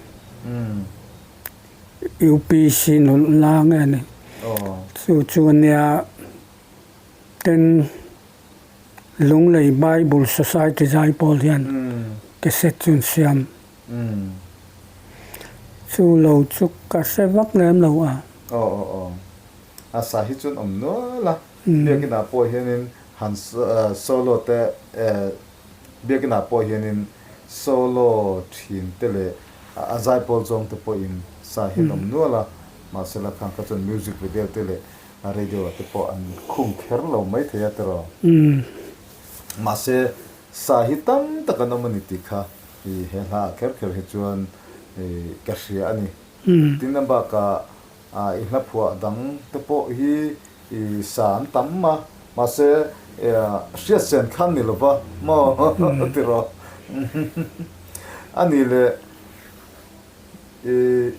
UPC nulh la nge ni? Chu chu ania ten Lunglei Bible Society Zaipawl hian cassette chu an siam. Chu lo chu ka hre vak lem lo a. Aw aw aw. A sa hi chuan awm nual a. Biakinah pawh hianin han solo te Biakinah pawh hianin solo thin te leh a zaipawl zawng te pawhin sa hian awm nual a, mahse la khang kha chuan music video te leh radio ah te pawh an khung kher lo mai thei a tiraw. Mahse sa hi tam tak an awm a ni tih kha he hla ah kher kher hi chuan ka hria a ni. Tin a bakah I hla phuah dang te pawh hi i sa an tam a, mahse hriat sen khan ni lova maw ti rawh. A nih leh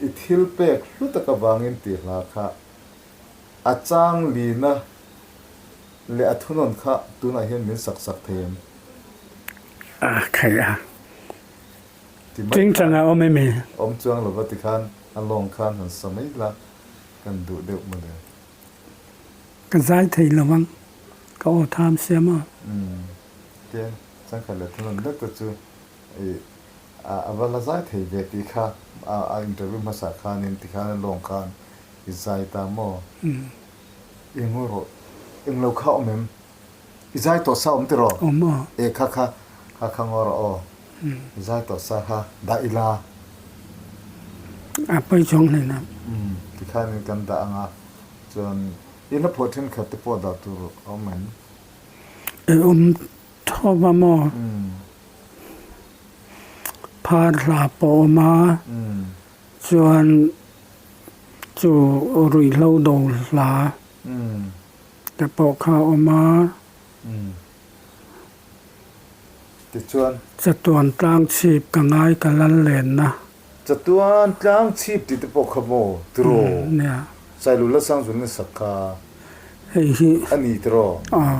i thil pek hlu tak avangin tih hla kha a chang lina leh a thunawn kha tunah hian min sak sak thei em? A khaih a. Tingtang a awm emi? Awm chuang lova tikhan a lawng khan han sa mai la kan duh deuh mawle. Ka zai thei lo ang, ka aw tham sia maw? Umm, tia changkhat leh thunun deuh te chu i a va la zai thei ve tih kha a interview hmasa khanin tikhan a lawng khan i zai ta maw? I ngawi rawh, englo kha awm em? I zai tawh sa awm tiraw? Awm aw. E kha kha, kha kha ngaw rawh aw. I zai tawh sa kha dah ila. A pawi chuang hle na. Umm, tikhanin kan dah ang a, chuan i hla phuah thenkhat te pawh dah tur a awm em? I awm tho va maw? Phar hla pawh a awm a, chuan chu ruihhlo do hla. Te pawh kha a awm a. Tichuan. Chatuan tlang chhip ka ngai ka lal lenna. Chatuan tlang chhip tih te pawh kha maw tiraw? Nia. Sailula Sangzul na sak kha Hei hi. A ni tiraw? Aw.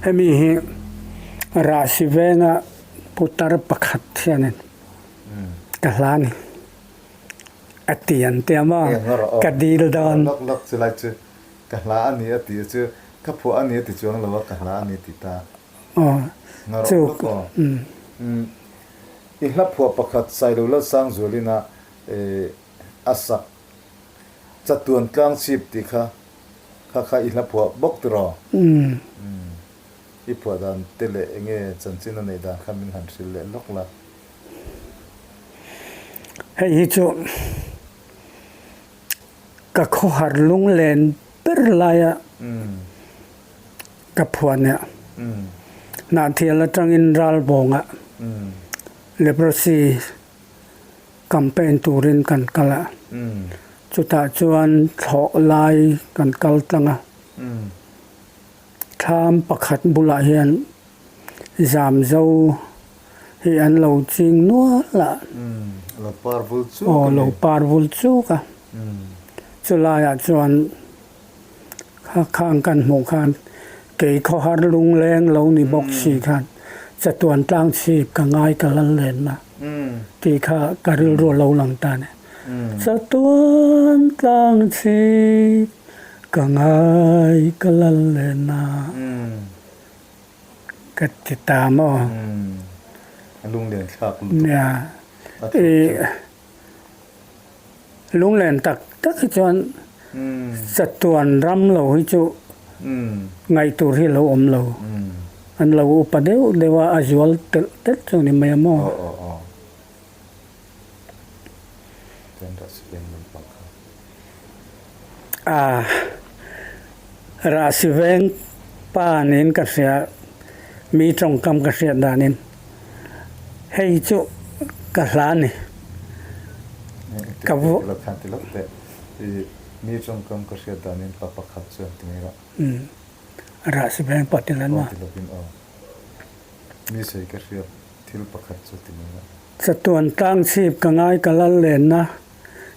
Hemi hi Rahsi venga putar pakhat hianin ka hla ni. A ti an tia maw? Ka dil dawn. Lawk lawk chu lai chu ka hla a ni a ti a chu ka phuah a ni a ti chuang lo a ka hla a ni ti ta. Aw chu. Lawk aw. I hla phuah pakhat Sailo Lalsangzualin a a sak Chatuan tlang chhip tih kha kha kha i hla phuah bawk tiraw? I phuah dan te leh enge chanchin a neih dan kha min han hrilh leh lawk la. Hei hi chu ka khawhar lunglen ber laia ka phuah nia. Hnahthial atangin Ralbawngah leprosy campaign turin kan kal a, chutah chuan thlawh lai kan kal tlang a. Thlam pakhat bulah hian Zamzo hi an lo ching nual a. Lo par vul chuk a ni. Aw, lo par vul chuk a. Chulaiah chuan kha khang kan hmuh khan kei khawhar lungleng lo ni bawk si khan chatuan tlang chhip ka ngai ka lal len a tih kha ka rilru a lo lang ta a ni. Chatuan tlang chhip ka ngai ka lal len a. Ka ti ta maw? A lunglen thlak lutuk. Nia. I lunglen tak tak hi chuan chatuan ram lo hi chu ngaih tur hi lo awm lo. An lo upa deuh deuh a, a zual telh telh chu ni mai a maw? Aw aw aw. Chuan Rahsi Veng lampang kha. A, Rahsi Veng pa niin ka hria, mi tawngkam ka hriat danin hei chu ka hla ni. Ka vu. Ti lawk khan ti lawk teh. I mi tawngkam ka hriat danin pa pakhat chuan ti mai rawh. Umm, Rahsi Veng pa ti lan ma? Aw ti lawkin aw. Mi sawi ka hriat. Thil pakhat chu ti mai a. Chatuan tlang chhip ka ngai ka lal lenna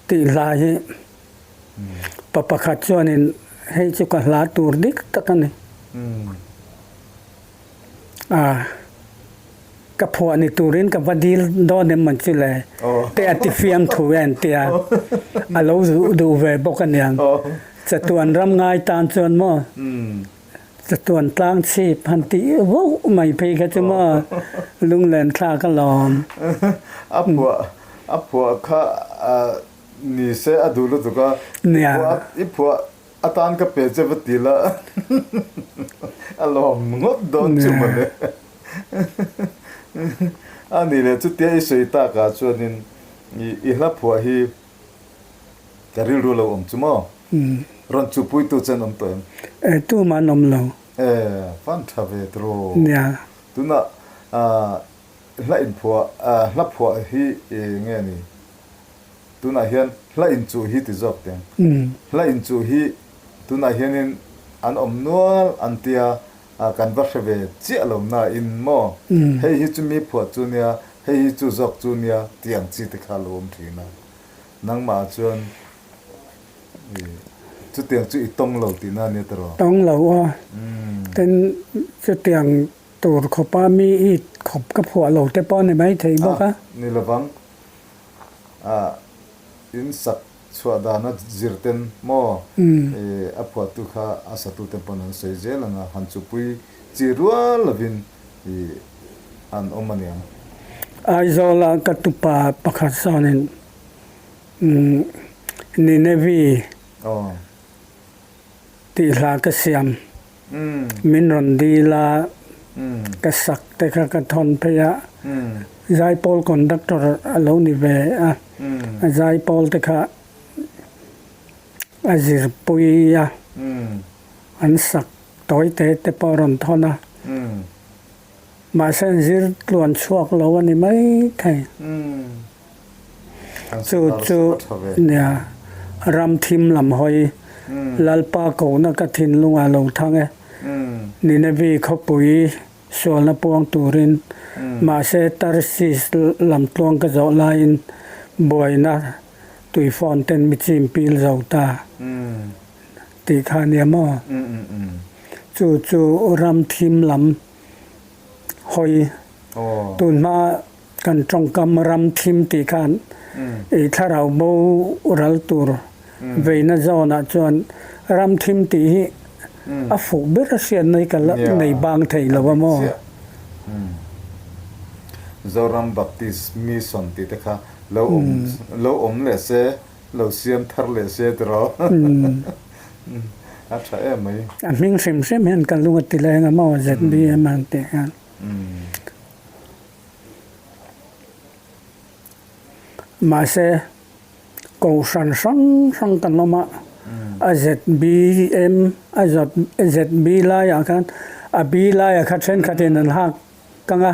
tih hla hi pa pakhat chuanin hei chu ka hla tur dik tak a ni. A ka phuah ni turin ka va dil dawn em man chu le te a ti fiam thu e an tia a lo duh ve bawk a niang. Chatuan ram ngai tan chuan maw. Chatuan tlang chhip han tih vauh mai phei kha chu maw lunglen thlak alawm. A phuah a phuah kha ni se a duh lutuk a, i phuah i phuah atan ka pe che va ti la a lawm ngawt dawn chu mawle. A nih leh chutia i sawi takah chuanin i hla phuah hi Ka rilru lo awm chu maw? Rawn chuhpuitu che an awm tawh em? E, tumah an awm lo. E, fan tha ve tiraw? Nia. Tunah hla inphuah, hla phuah hi nge ni? Tunah hian hla inchuh hi ti zawk teng. Hla inchuh hi tunah hianin an awm nual an tia, kan va hre ve chiah lo nain maw? Hei hi chu mi phuah chu nia, hei hi chu zawk chu nia tih ang chi te kha lo awm thin a. Nangmah chuan chutiang chu i tawng lo tihna a nia tiraw? Tawng lo aw. Tin, chutiang tur khawpa mi i khawp ka phuah lo te pawh a ni maithei bawk a. Ni lovang. In sak chhuah dana zir ten maw a phuahtu kha a satu te pawn an sawi zel ang a, han chupui chi rual lovin an awm a niang. Aizawla ka tupa pakhat sawnin Ninevi tih hla ka siam min rawn dil a, ka sak te kha ka thawn phei a, Zaipawl conductor a lo ni ve a, a zaipawl te kha a zirpui a, an sak tawi te te pawh a rawn thawn a. Mahse an zir tluan chhuak lo a ni mai thei. Chu chu nia ram thim lam hawi Lalpa kohna ka thinlungah lo thang e. Ninevi khawpui. sualna puang turin. Mahse Tarsis lam tluang ka zawh laiin buaina tuifawn ten mi chim pil zo ta tih kha a nia maw? Chu chu ram thim lam hawi tunhma kan tawngkam ram thim tih khan i thlarau bo ral tur veina zawnah chuan ram thim tih hi a fuh ber a hriatna hi ka la nei bang thei lo a maw? Zoram Baptist Mission tih te kha lo awm lo awm leh se, lo siam thar leh se tiraw? A tha em mai. A hming hrim hrim hian ka lung a ti leng a maw ZBM an tih hian. Mahse, Kohhran hrang hrang kan awm a, a ZBM, a ZB laiah khan a B laiah kha thenkhatin an hak kang a,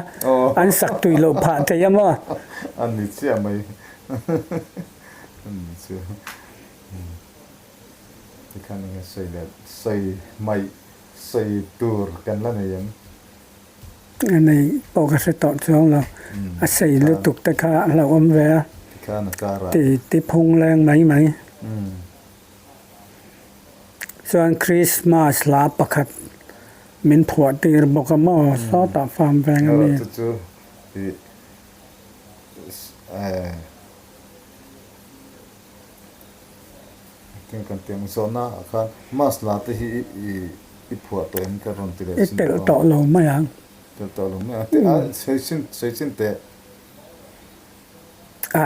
an sak tui loh phah thei a maw? A ni chiah mai. A ni chiah. Tikhan enge sawi leh sawi hmaih sawi tur kan la nei em? Nei pawh ka hre tawh chuang lo, a sei lutuk te kha a hlauhawm ve a, ti ti phung leng mai mai. Chuan Christmas hla pakhat min phuah tir bawk a maw, sawtah farm veng a mi. Engtin kan tih ang zawhna ah khan mask la te hi i phuah tawh em ka rawn ti leh I telh tawh lo mai ang. Telh tawh lo mai ang. Teh a sawi chin sawi chin teh. A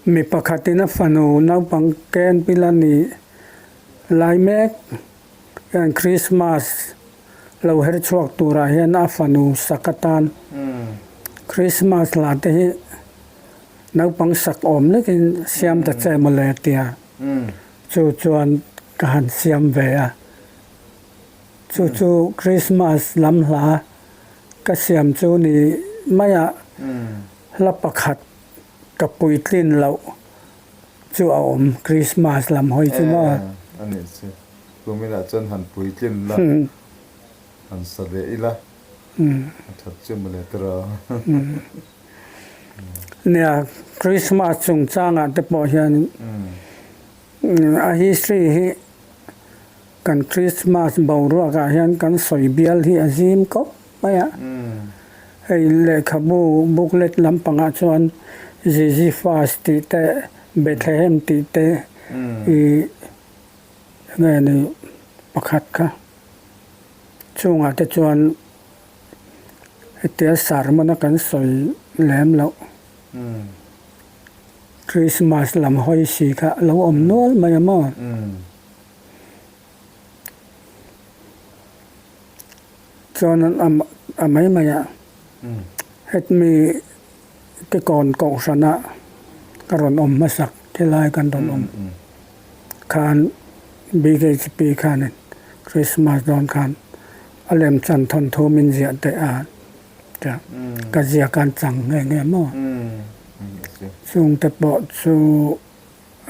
Mi pakhatin a fanu naupang ken pil a nih lai mek hian Christmas lo her chhuak turah hian a fanu sak atan Christmas hla te hi Naupang sak awm lekin siam ta che mawle tia chu chuan ka han siam ve a. Chu chu Christmas lam hla ka siam chu ni mai a, hla pakhat ka puitlin loh chu a awm Christmas lam hawi chu maw. A nih chu, kuminah chuan han puitlin la, han sa leh ila a that chu mawle tiraw. Nia, Christmas chungchangah te pawh hian a history hi kan Christmas boruakah hian kan sawi bial hi a zim khawp mai a. Hei lehkhabu booklet lampangah chuan Ziziphus tih te, Bethlehem tih te i enge ni pakhat kha chungah te chuan Hetia sermon a kan sawi lem loh. Christmas lam hawi si kha a lo awm nual mai a maw? Chuan a mai mai a, hetmi Kikawn kohhrana ka rawn awm hmasak khilai kan rawn awm khan BKHP khanin Christmas dawn khan a lem chan thawnthu min ziah teh a tia ka ziak an chang nghe nghe maw? Chung te pawh chu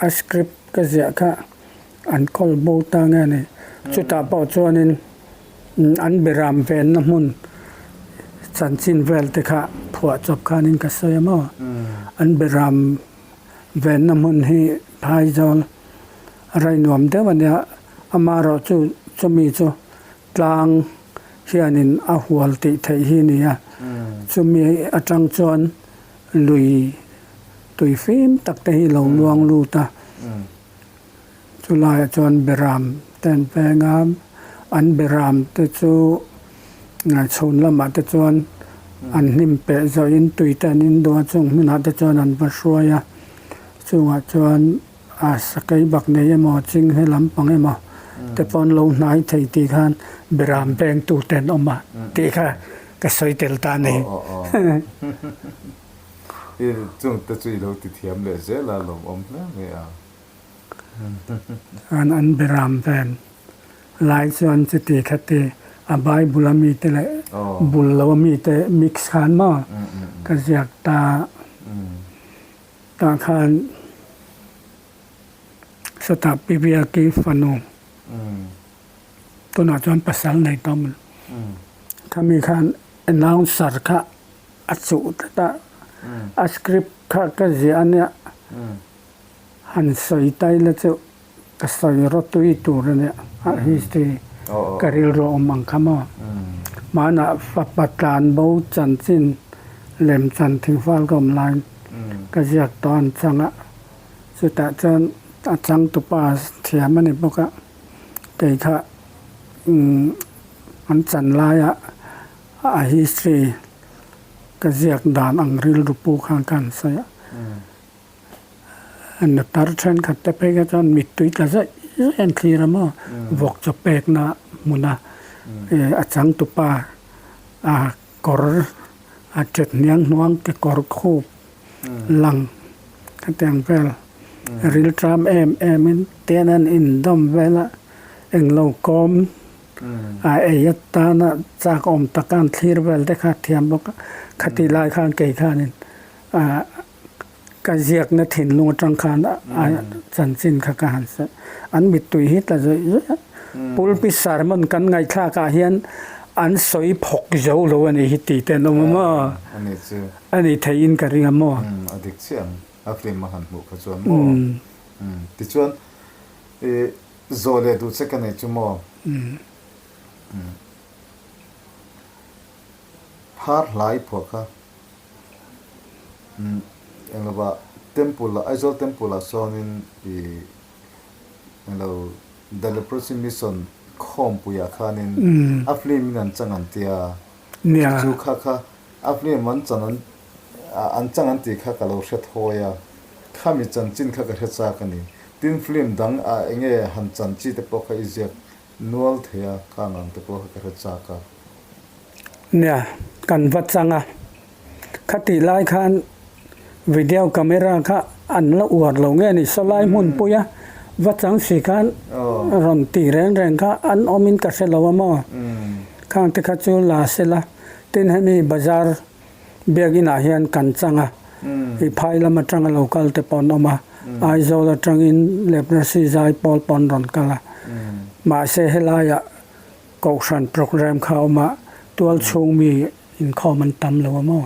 a script ka ziah kha an kawl bo ta nge a ni. Chutah pawh chuanin an beram venna hmun chanchin vel te kha phuah chawp khanin ka sawi a maw. An beram venna hmun hi phaizawl a rai nuam deuh a nia, amaherawh chu chumi chu tlang hianin a hual tih theih hi a ni a, chumi atang chuan Lui tui fim tak te hi lo luang lut a, chulaiah chuan beram te an peng a, an beram te chu chhun lamah te chuan an hnim peh zawhin tui te an in duh a, chung hmunah te chuan an va hruai a, chungah chuan a sakei bak nei emaw chinghe lampang emaw te pawh an lo hnai thei tih khan beram pengtu te an awm a tih kha. Ka sawi tel ta ni. I chung te chu i lo ti thiam leh zel a, lawmawm hle mai a. Chuan an beram ven lai chuan chuti khati a Bible a mite leh bul lo a mite mix khan maw ka ziak ta tah khan sawtah Pi Biaki fanu. Tunah chuan pasal nei tawh maw? Khami khan announcer kha a chuh tlat a, a script kha ka ziah a nia, han sawi ta ila chu ka sawi rawtui tur a nia, a history ka rilru a awm ang kha maw? Hmanah fapa tlanbo chanchin lemchan thingfal ka awm laiin ka ziak tawh an chang a, chutah chuan a changtupa thiam a ni bawk a, kei kha an chan laia a history ka ziak dan ang rilru pu khan ka han sawi a, nutar thenkhat te phei kha chuan mittui tla zaih zaih an thlir a maw, vawk chaw pekna hmuna a changtupa a kawr a ṭet hniang hnuang kekawr khup lang khatiang vel rilṭam em em in tian an indawm vel a englo kawm a ei atana chak awm taka an thlir vel te kha a thiam bawk a khatih lai khan kei khanin ah ka ziakna thinlung atang khan a chanchin kha ka han sawi an mittui hi tla zawih zawih a pulpit sermon kan ngaihthlak ah hian an sawi phawk zo lo a nih hi tih te an awm a maw a ni theihin ka ring a maw. A dik chiah ang a film a han hmuh kha chuan maw tichuan i zawh leh duh che ka nei chu maw phar hlai phuah kha Umm englo temple ah Aizawl temple ah sawnin ih englo The Leprosy Mission khawmpui ah khanin a film in an chang an tia chu kha kha a film an chan an an chang an tih kha ka lo hre thawi a khami chanchin kha ka hre chak a ni tin film dang ah enge han chan chi te pawh kha i ziak nual thei a khang ang te pawh kha ka hre chak a. Nia, kan va chang a. Khatih lai khan video camera kha an la uar lo nge ni, sawlai hmunpui a va chang si khan rawn tih reng reng kha an awmin ka hre lo a maw? Khang te kha chu la se la, tin hemi bazar biakin ah hian kan chang a, i phai lam atanga lo kal te pawh an awm a, Aizawl atangin leprosy zai pawl pawh an rawn kal a, mahse helaiah Kohhran programme kha a awm a, tual chhung mi inkhawm an tam lo a maw?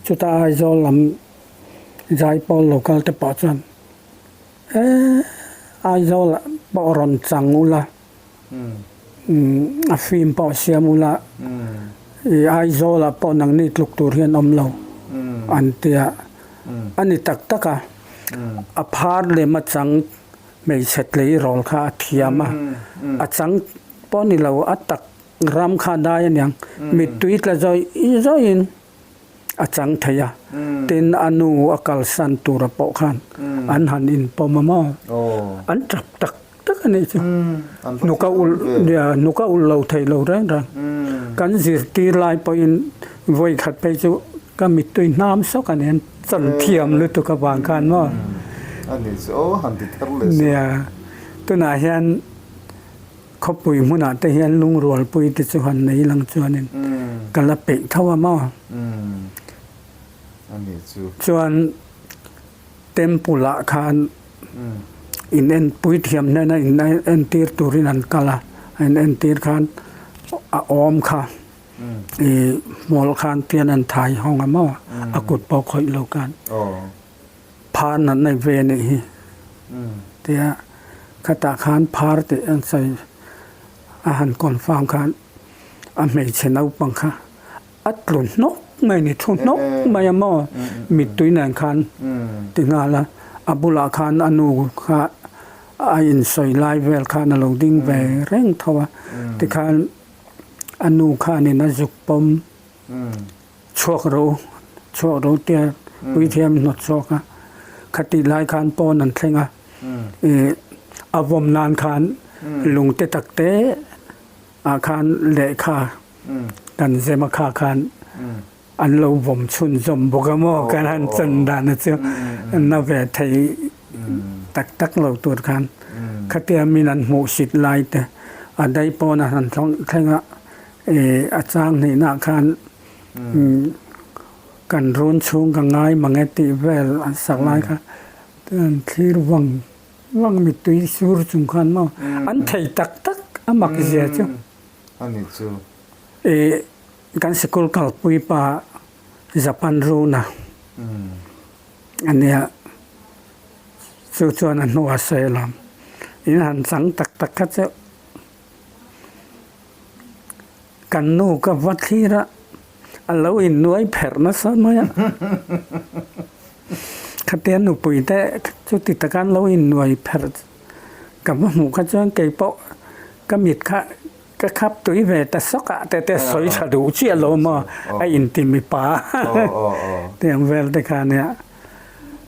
Chutah Aizawl lam Zaipawl local te pawh chuan e Aizawl ah pawh rawn chang ula, a film pawh siam ula, i Aizawl ah pawh nangni tluk tur hian awm lo an ti a, a ni tak tak a, a phar lem a chang Hmeichhe tleirawl kha a thiam a, a chang pawh ni lo, a tak ram kha a dai aniang, mittui tla zawih zawihin a chang thei a, tin a nu a kalsan tura pawh khan an han inpawm a maw, an tap tak tak a nih chu, hnuk a ulh nia hnuk a ulh lo thei lo reng reng, kan zirtir lai pawhin vawi khat phei chu Ka mittui hnam sawk a nen chan thiam lutuk avang khan maw. A ni chu aw han ti thar leh sawk. Nia, tunah hian khawpui hmunah te hian lungrualpui te chu han nei lang chuanin ka la peih tho a maw. A ni chu. Chuan temple ah khan in enpui thiam hnena in entir turin an kal a, a in entir khan a awm kha. I hmual khan tian an thai hawng a maw a kut pawh khawih lo khan phar nat nei ve a nih hi tia khatah khan phar tih an sawi a han confirm khan a hmeichhe naupang kha a tlu hnawk mai a ni thu hnawk mai a maw mittui nen khan ti nghal a a bulah khan a nu kha a insawi lai vel khan a lo ding ve reng tho a tikhan. A nu khanin a zuk pawm chhuak ro chhuak ro tia puithiam hnawt chhuak a, khatih lai khan pawn an thleng a, ih a vawm nan khan lung te tak te ah khan lehkha kan zem a kha khan an lo vawm chhunzawm bawk a maw kan han chan dan a chu na ve thei tak tak lo tur khan khatia min an hmuh sit lai te a dai pawn a han thleng a ih a chang hnihna khan kan run chhung ka ngai mang e tih vel an sak lai kha an thlir vang vang mittui sur chung khan maw an thei tak tak. A mak zia chu. A ni chu. I kan sikul kalpui pa Japan runa a nia. Chu chuan a hnuah sawi alawm. In han chang tak tak kha chu kan nu ka va thlir a, a lo innuai pherh nasa mai a. Khatia nupui te chuti taka an lo innuai pherh ka va hmuh kha chuan kei pawh ka mit kha ka khap tui ve ta sawk a te te sawi tha duh chiah lo maw a inti mipa tiang vel te kha nia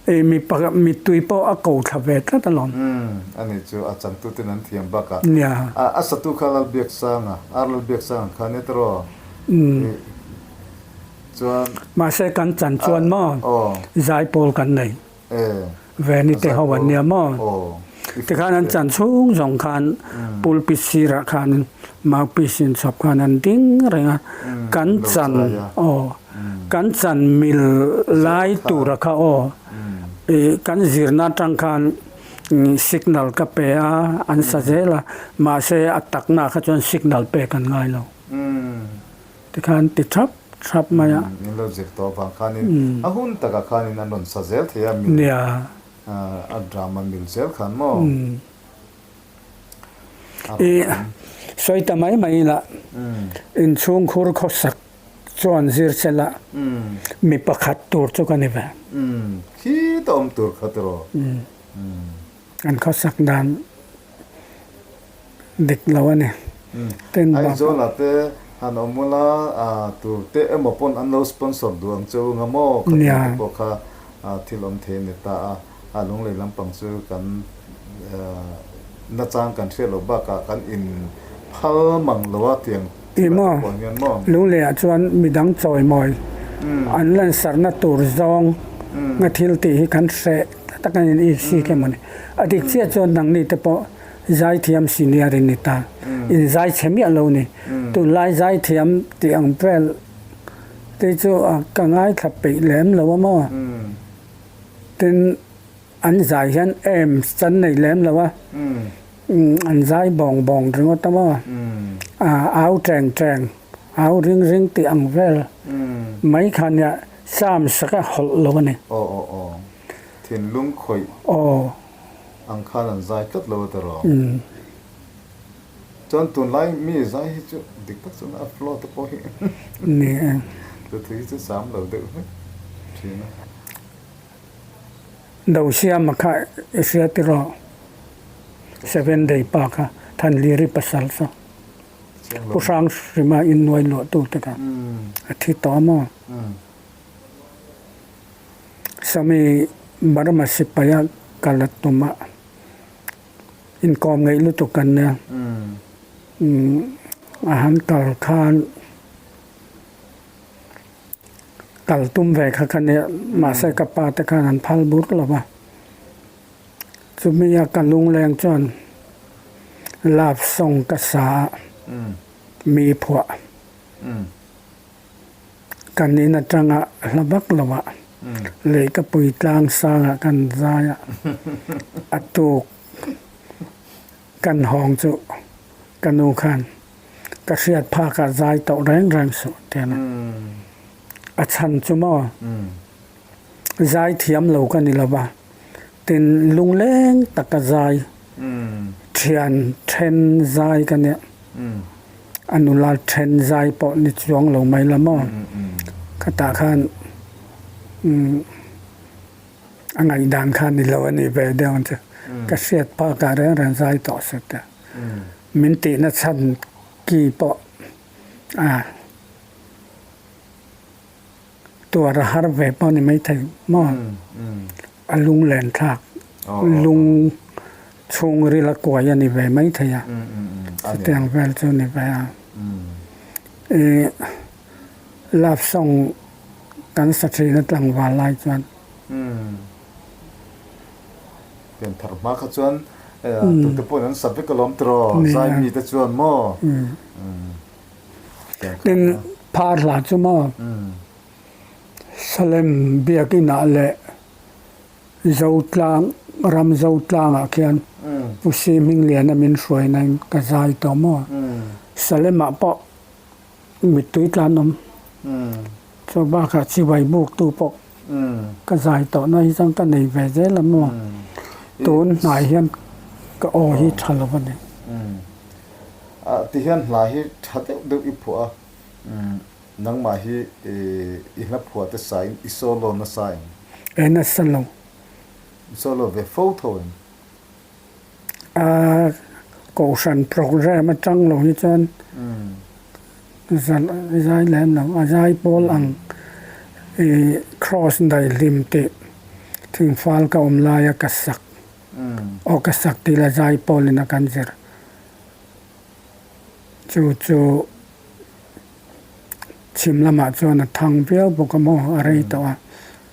i mipa mittui pawh a ko thla ve tlat alawm. Umm ani chu a changtu ten an thiam bak a a satu kha Lalbiaksanga Ar Lalbiaksanga kha nia tawh i chuan Mahse kan chan chuan maw zaipawl kan nei. Veni te ho an nia maw? Tikhan an chan chhung zawng khan pulpit sirah khan mouthpiece in chhawp khan an ding reng a, kan chan aw kan chan mil lai tura kha aw ih kan zirna atang khan signal ka pe a an sa zel a mahse a takna kha chuan signal pek an ngai lo. Tikhan ti thap thap mai a. Min lo zir tawh avang khanin a hun takah khanin an rawn sa zel thei a, mil a drama mil zel khan maw? I sawi ta mai mai ila inchhung khur khawsak chuan zir che la mi pakhat tur chu ka ni ve. Khi ta awm tur kha tiraw? An khawsak dan dik lo a ni. Tin bak. Aizawla te han awm ula tur te emaw pawn an lo sponsor duh ang che u nga maw kha tih te pawh kha thil awm thei a ni ta a. A lunglei lampang chu kan nachang kan hriat loh bakah kan in phal mang lo a tiang thil ah te pawh hian maw. Lungleiah chuan midang chawimawi an lansarna tur zawng nga thil tih hi kan hreh tak a ni i si khe mawni. A dik chiah chuan nangni te pawh Zaithiam senior in ni ta. In zai chhe miah lo ni. Tunlai zaithiam tih ang vel te chu ka ngaithla peih lem lo a maw. Tin, an zai hian aims chan nei lem lo a. An zai bawng bawng ringawt a maw. Au teng teng, au ring ring tih ang vel mai kha nia Psalm sak a hawlh lo a ni. Aw aw aw. Thinlung khawih. Aw. Ang khan an zai tlat lo a ti rawh. Chuan tunlai mi zai hi chu dik tak chuan a flow te pawh hi Ni e. Chu thu hi chu sam lo deuh hlek thin a. Dosiama kha i hria tiraw Seven Day pa kha Thanliri pasal saw Pu Hrang Hrima innuai luah tu te kha a thi tawh a maw? Sawmi Burma sipaia kal a tum a, inkawm ngeih lutuk kan nia. A han kal khan kal tum ve kha ka nia, mahse ka pa te khan an phal bur lo va. Chumi a ka lungleng chuan love song ka sa a, mi phuah. Kan in atanga hla vak lo ah Leihkapui tlang sangah kan zai a, a tuk kan hawng chu ka nu khan ka hriat phak ah zai tawh reng reng suh ti a ni. A chhan chu maw zai thiam lo ka ni lo va, tin lungleng taka zai thian then zai ka nia. A nula then zai pawh ni chuang lo mai la maw? Khatah khan a ngaihdan kha ni lo a nih ve deuh ang chu. Ka hriat phakah reng reng zai tawh se te. Min tihna chhan ki pawh a tuar a har ve pawh a ni maithei maw? A lunglen thlak, lung chhungril a kuai a ni ve maithei a, chutiang vel chu a ni ve a. I love song kan sa thin a tlangval lai chuan. Pianthar hma kha chuan tute pawhin an sa vek alawm tiraw, zai mite chuan maw? Tin, phar hla chu maw? Salem biakinah leh Zotlang, ram Zotlangah khian Pu Si Hmingliana min hruaina in ka zai tawh maw? Salemah pawh mittui tlan awm. Chu bakah chibai buktu pawh ka zai tawh na hi chuan ka nei ve zel a maw? Tun hnai hian ka aw hi tha lo a ni. Ti hian hla hi tha deuh deuh i phuah a. Nangmah hi i hla phuah te sa in i solo nasa em? E nasa lo. I solo ve fo tho em? A kohhran program atang lo hi chuan zai lem lo. A zai pawl ang i cross daihlim tih thingfal ka awm laia ka sak. Aw ka sak tih la zai pawlin a kan zir. Chu chu. Chhim lamah chuan a thang viau bawk a maw, a rei tawh a,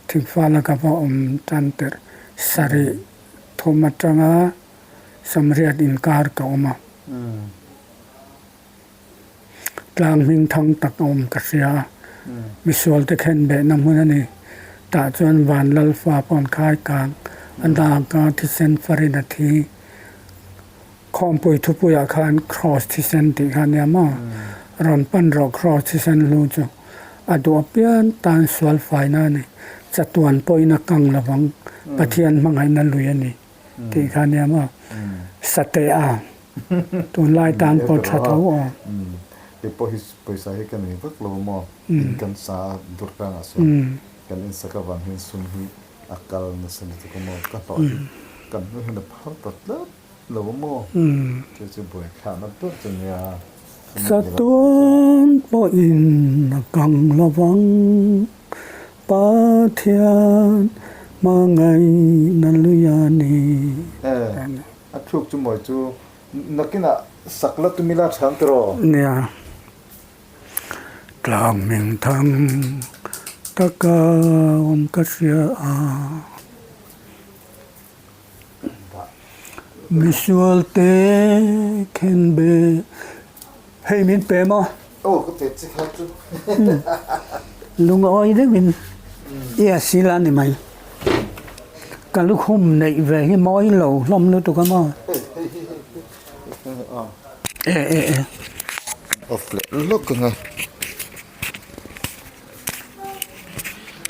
thingfala ka va awm tan tirh sarih thum atanga Samriat inkar ka awm a, tlang hming thang tak a awm ka hria a, misualte khen behna hmun a ni, tah chuan Vanlalfa pawn khai kang a dang a thisen farin a thi. Khawmpui thupuiah khan Kraws thisen tih kha nia maw? Rawn pan rawh Kraws thisen hlu chu a duh apiang tan sual faina a ni. Chatuan pawhin a kang lovang, Pathian hmangaihna lui a ni tih kha nia maw? Sateh a, tunlai tan pawh tha tho aw. Kei pawh hi pawisa hi ka nei vak lo maw? In kan sa a, Durtlangah sawn kan insak avang hian sum hi a kal nasa lutuk a maw? Ka hlawh hi kan hnu hian a phar ta tlat. Lo maw? Chu chu buaithlakna ber chu nia. Chatuan pawhin a kang lovang, Pathian hmangaihna lui a ni. E, a thluk chu mawi chu nakinah sak la tumi la chhang tiraw? Nia. Tlang hming thang taka awm ka hria a. Misual te khen be hei min pe maw? Aw ka pe che kha chu. Lungawi deuhin i a sil a ni mai. Ka lukhum neih ve hi mawi lo hlawm lutuk a maw? E e e. Off leh lawk ang a.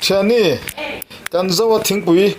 Thiani, kan zo a thingpui.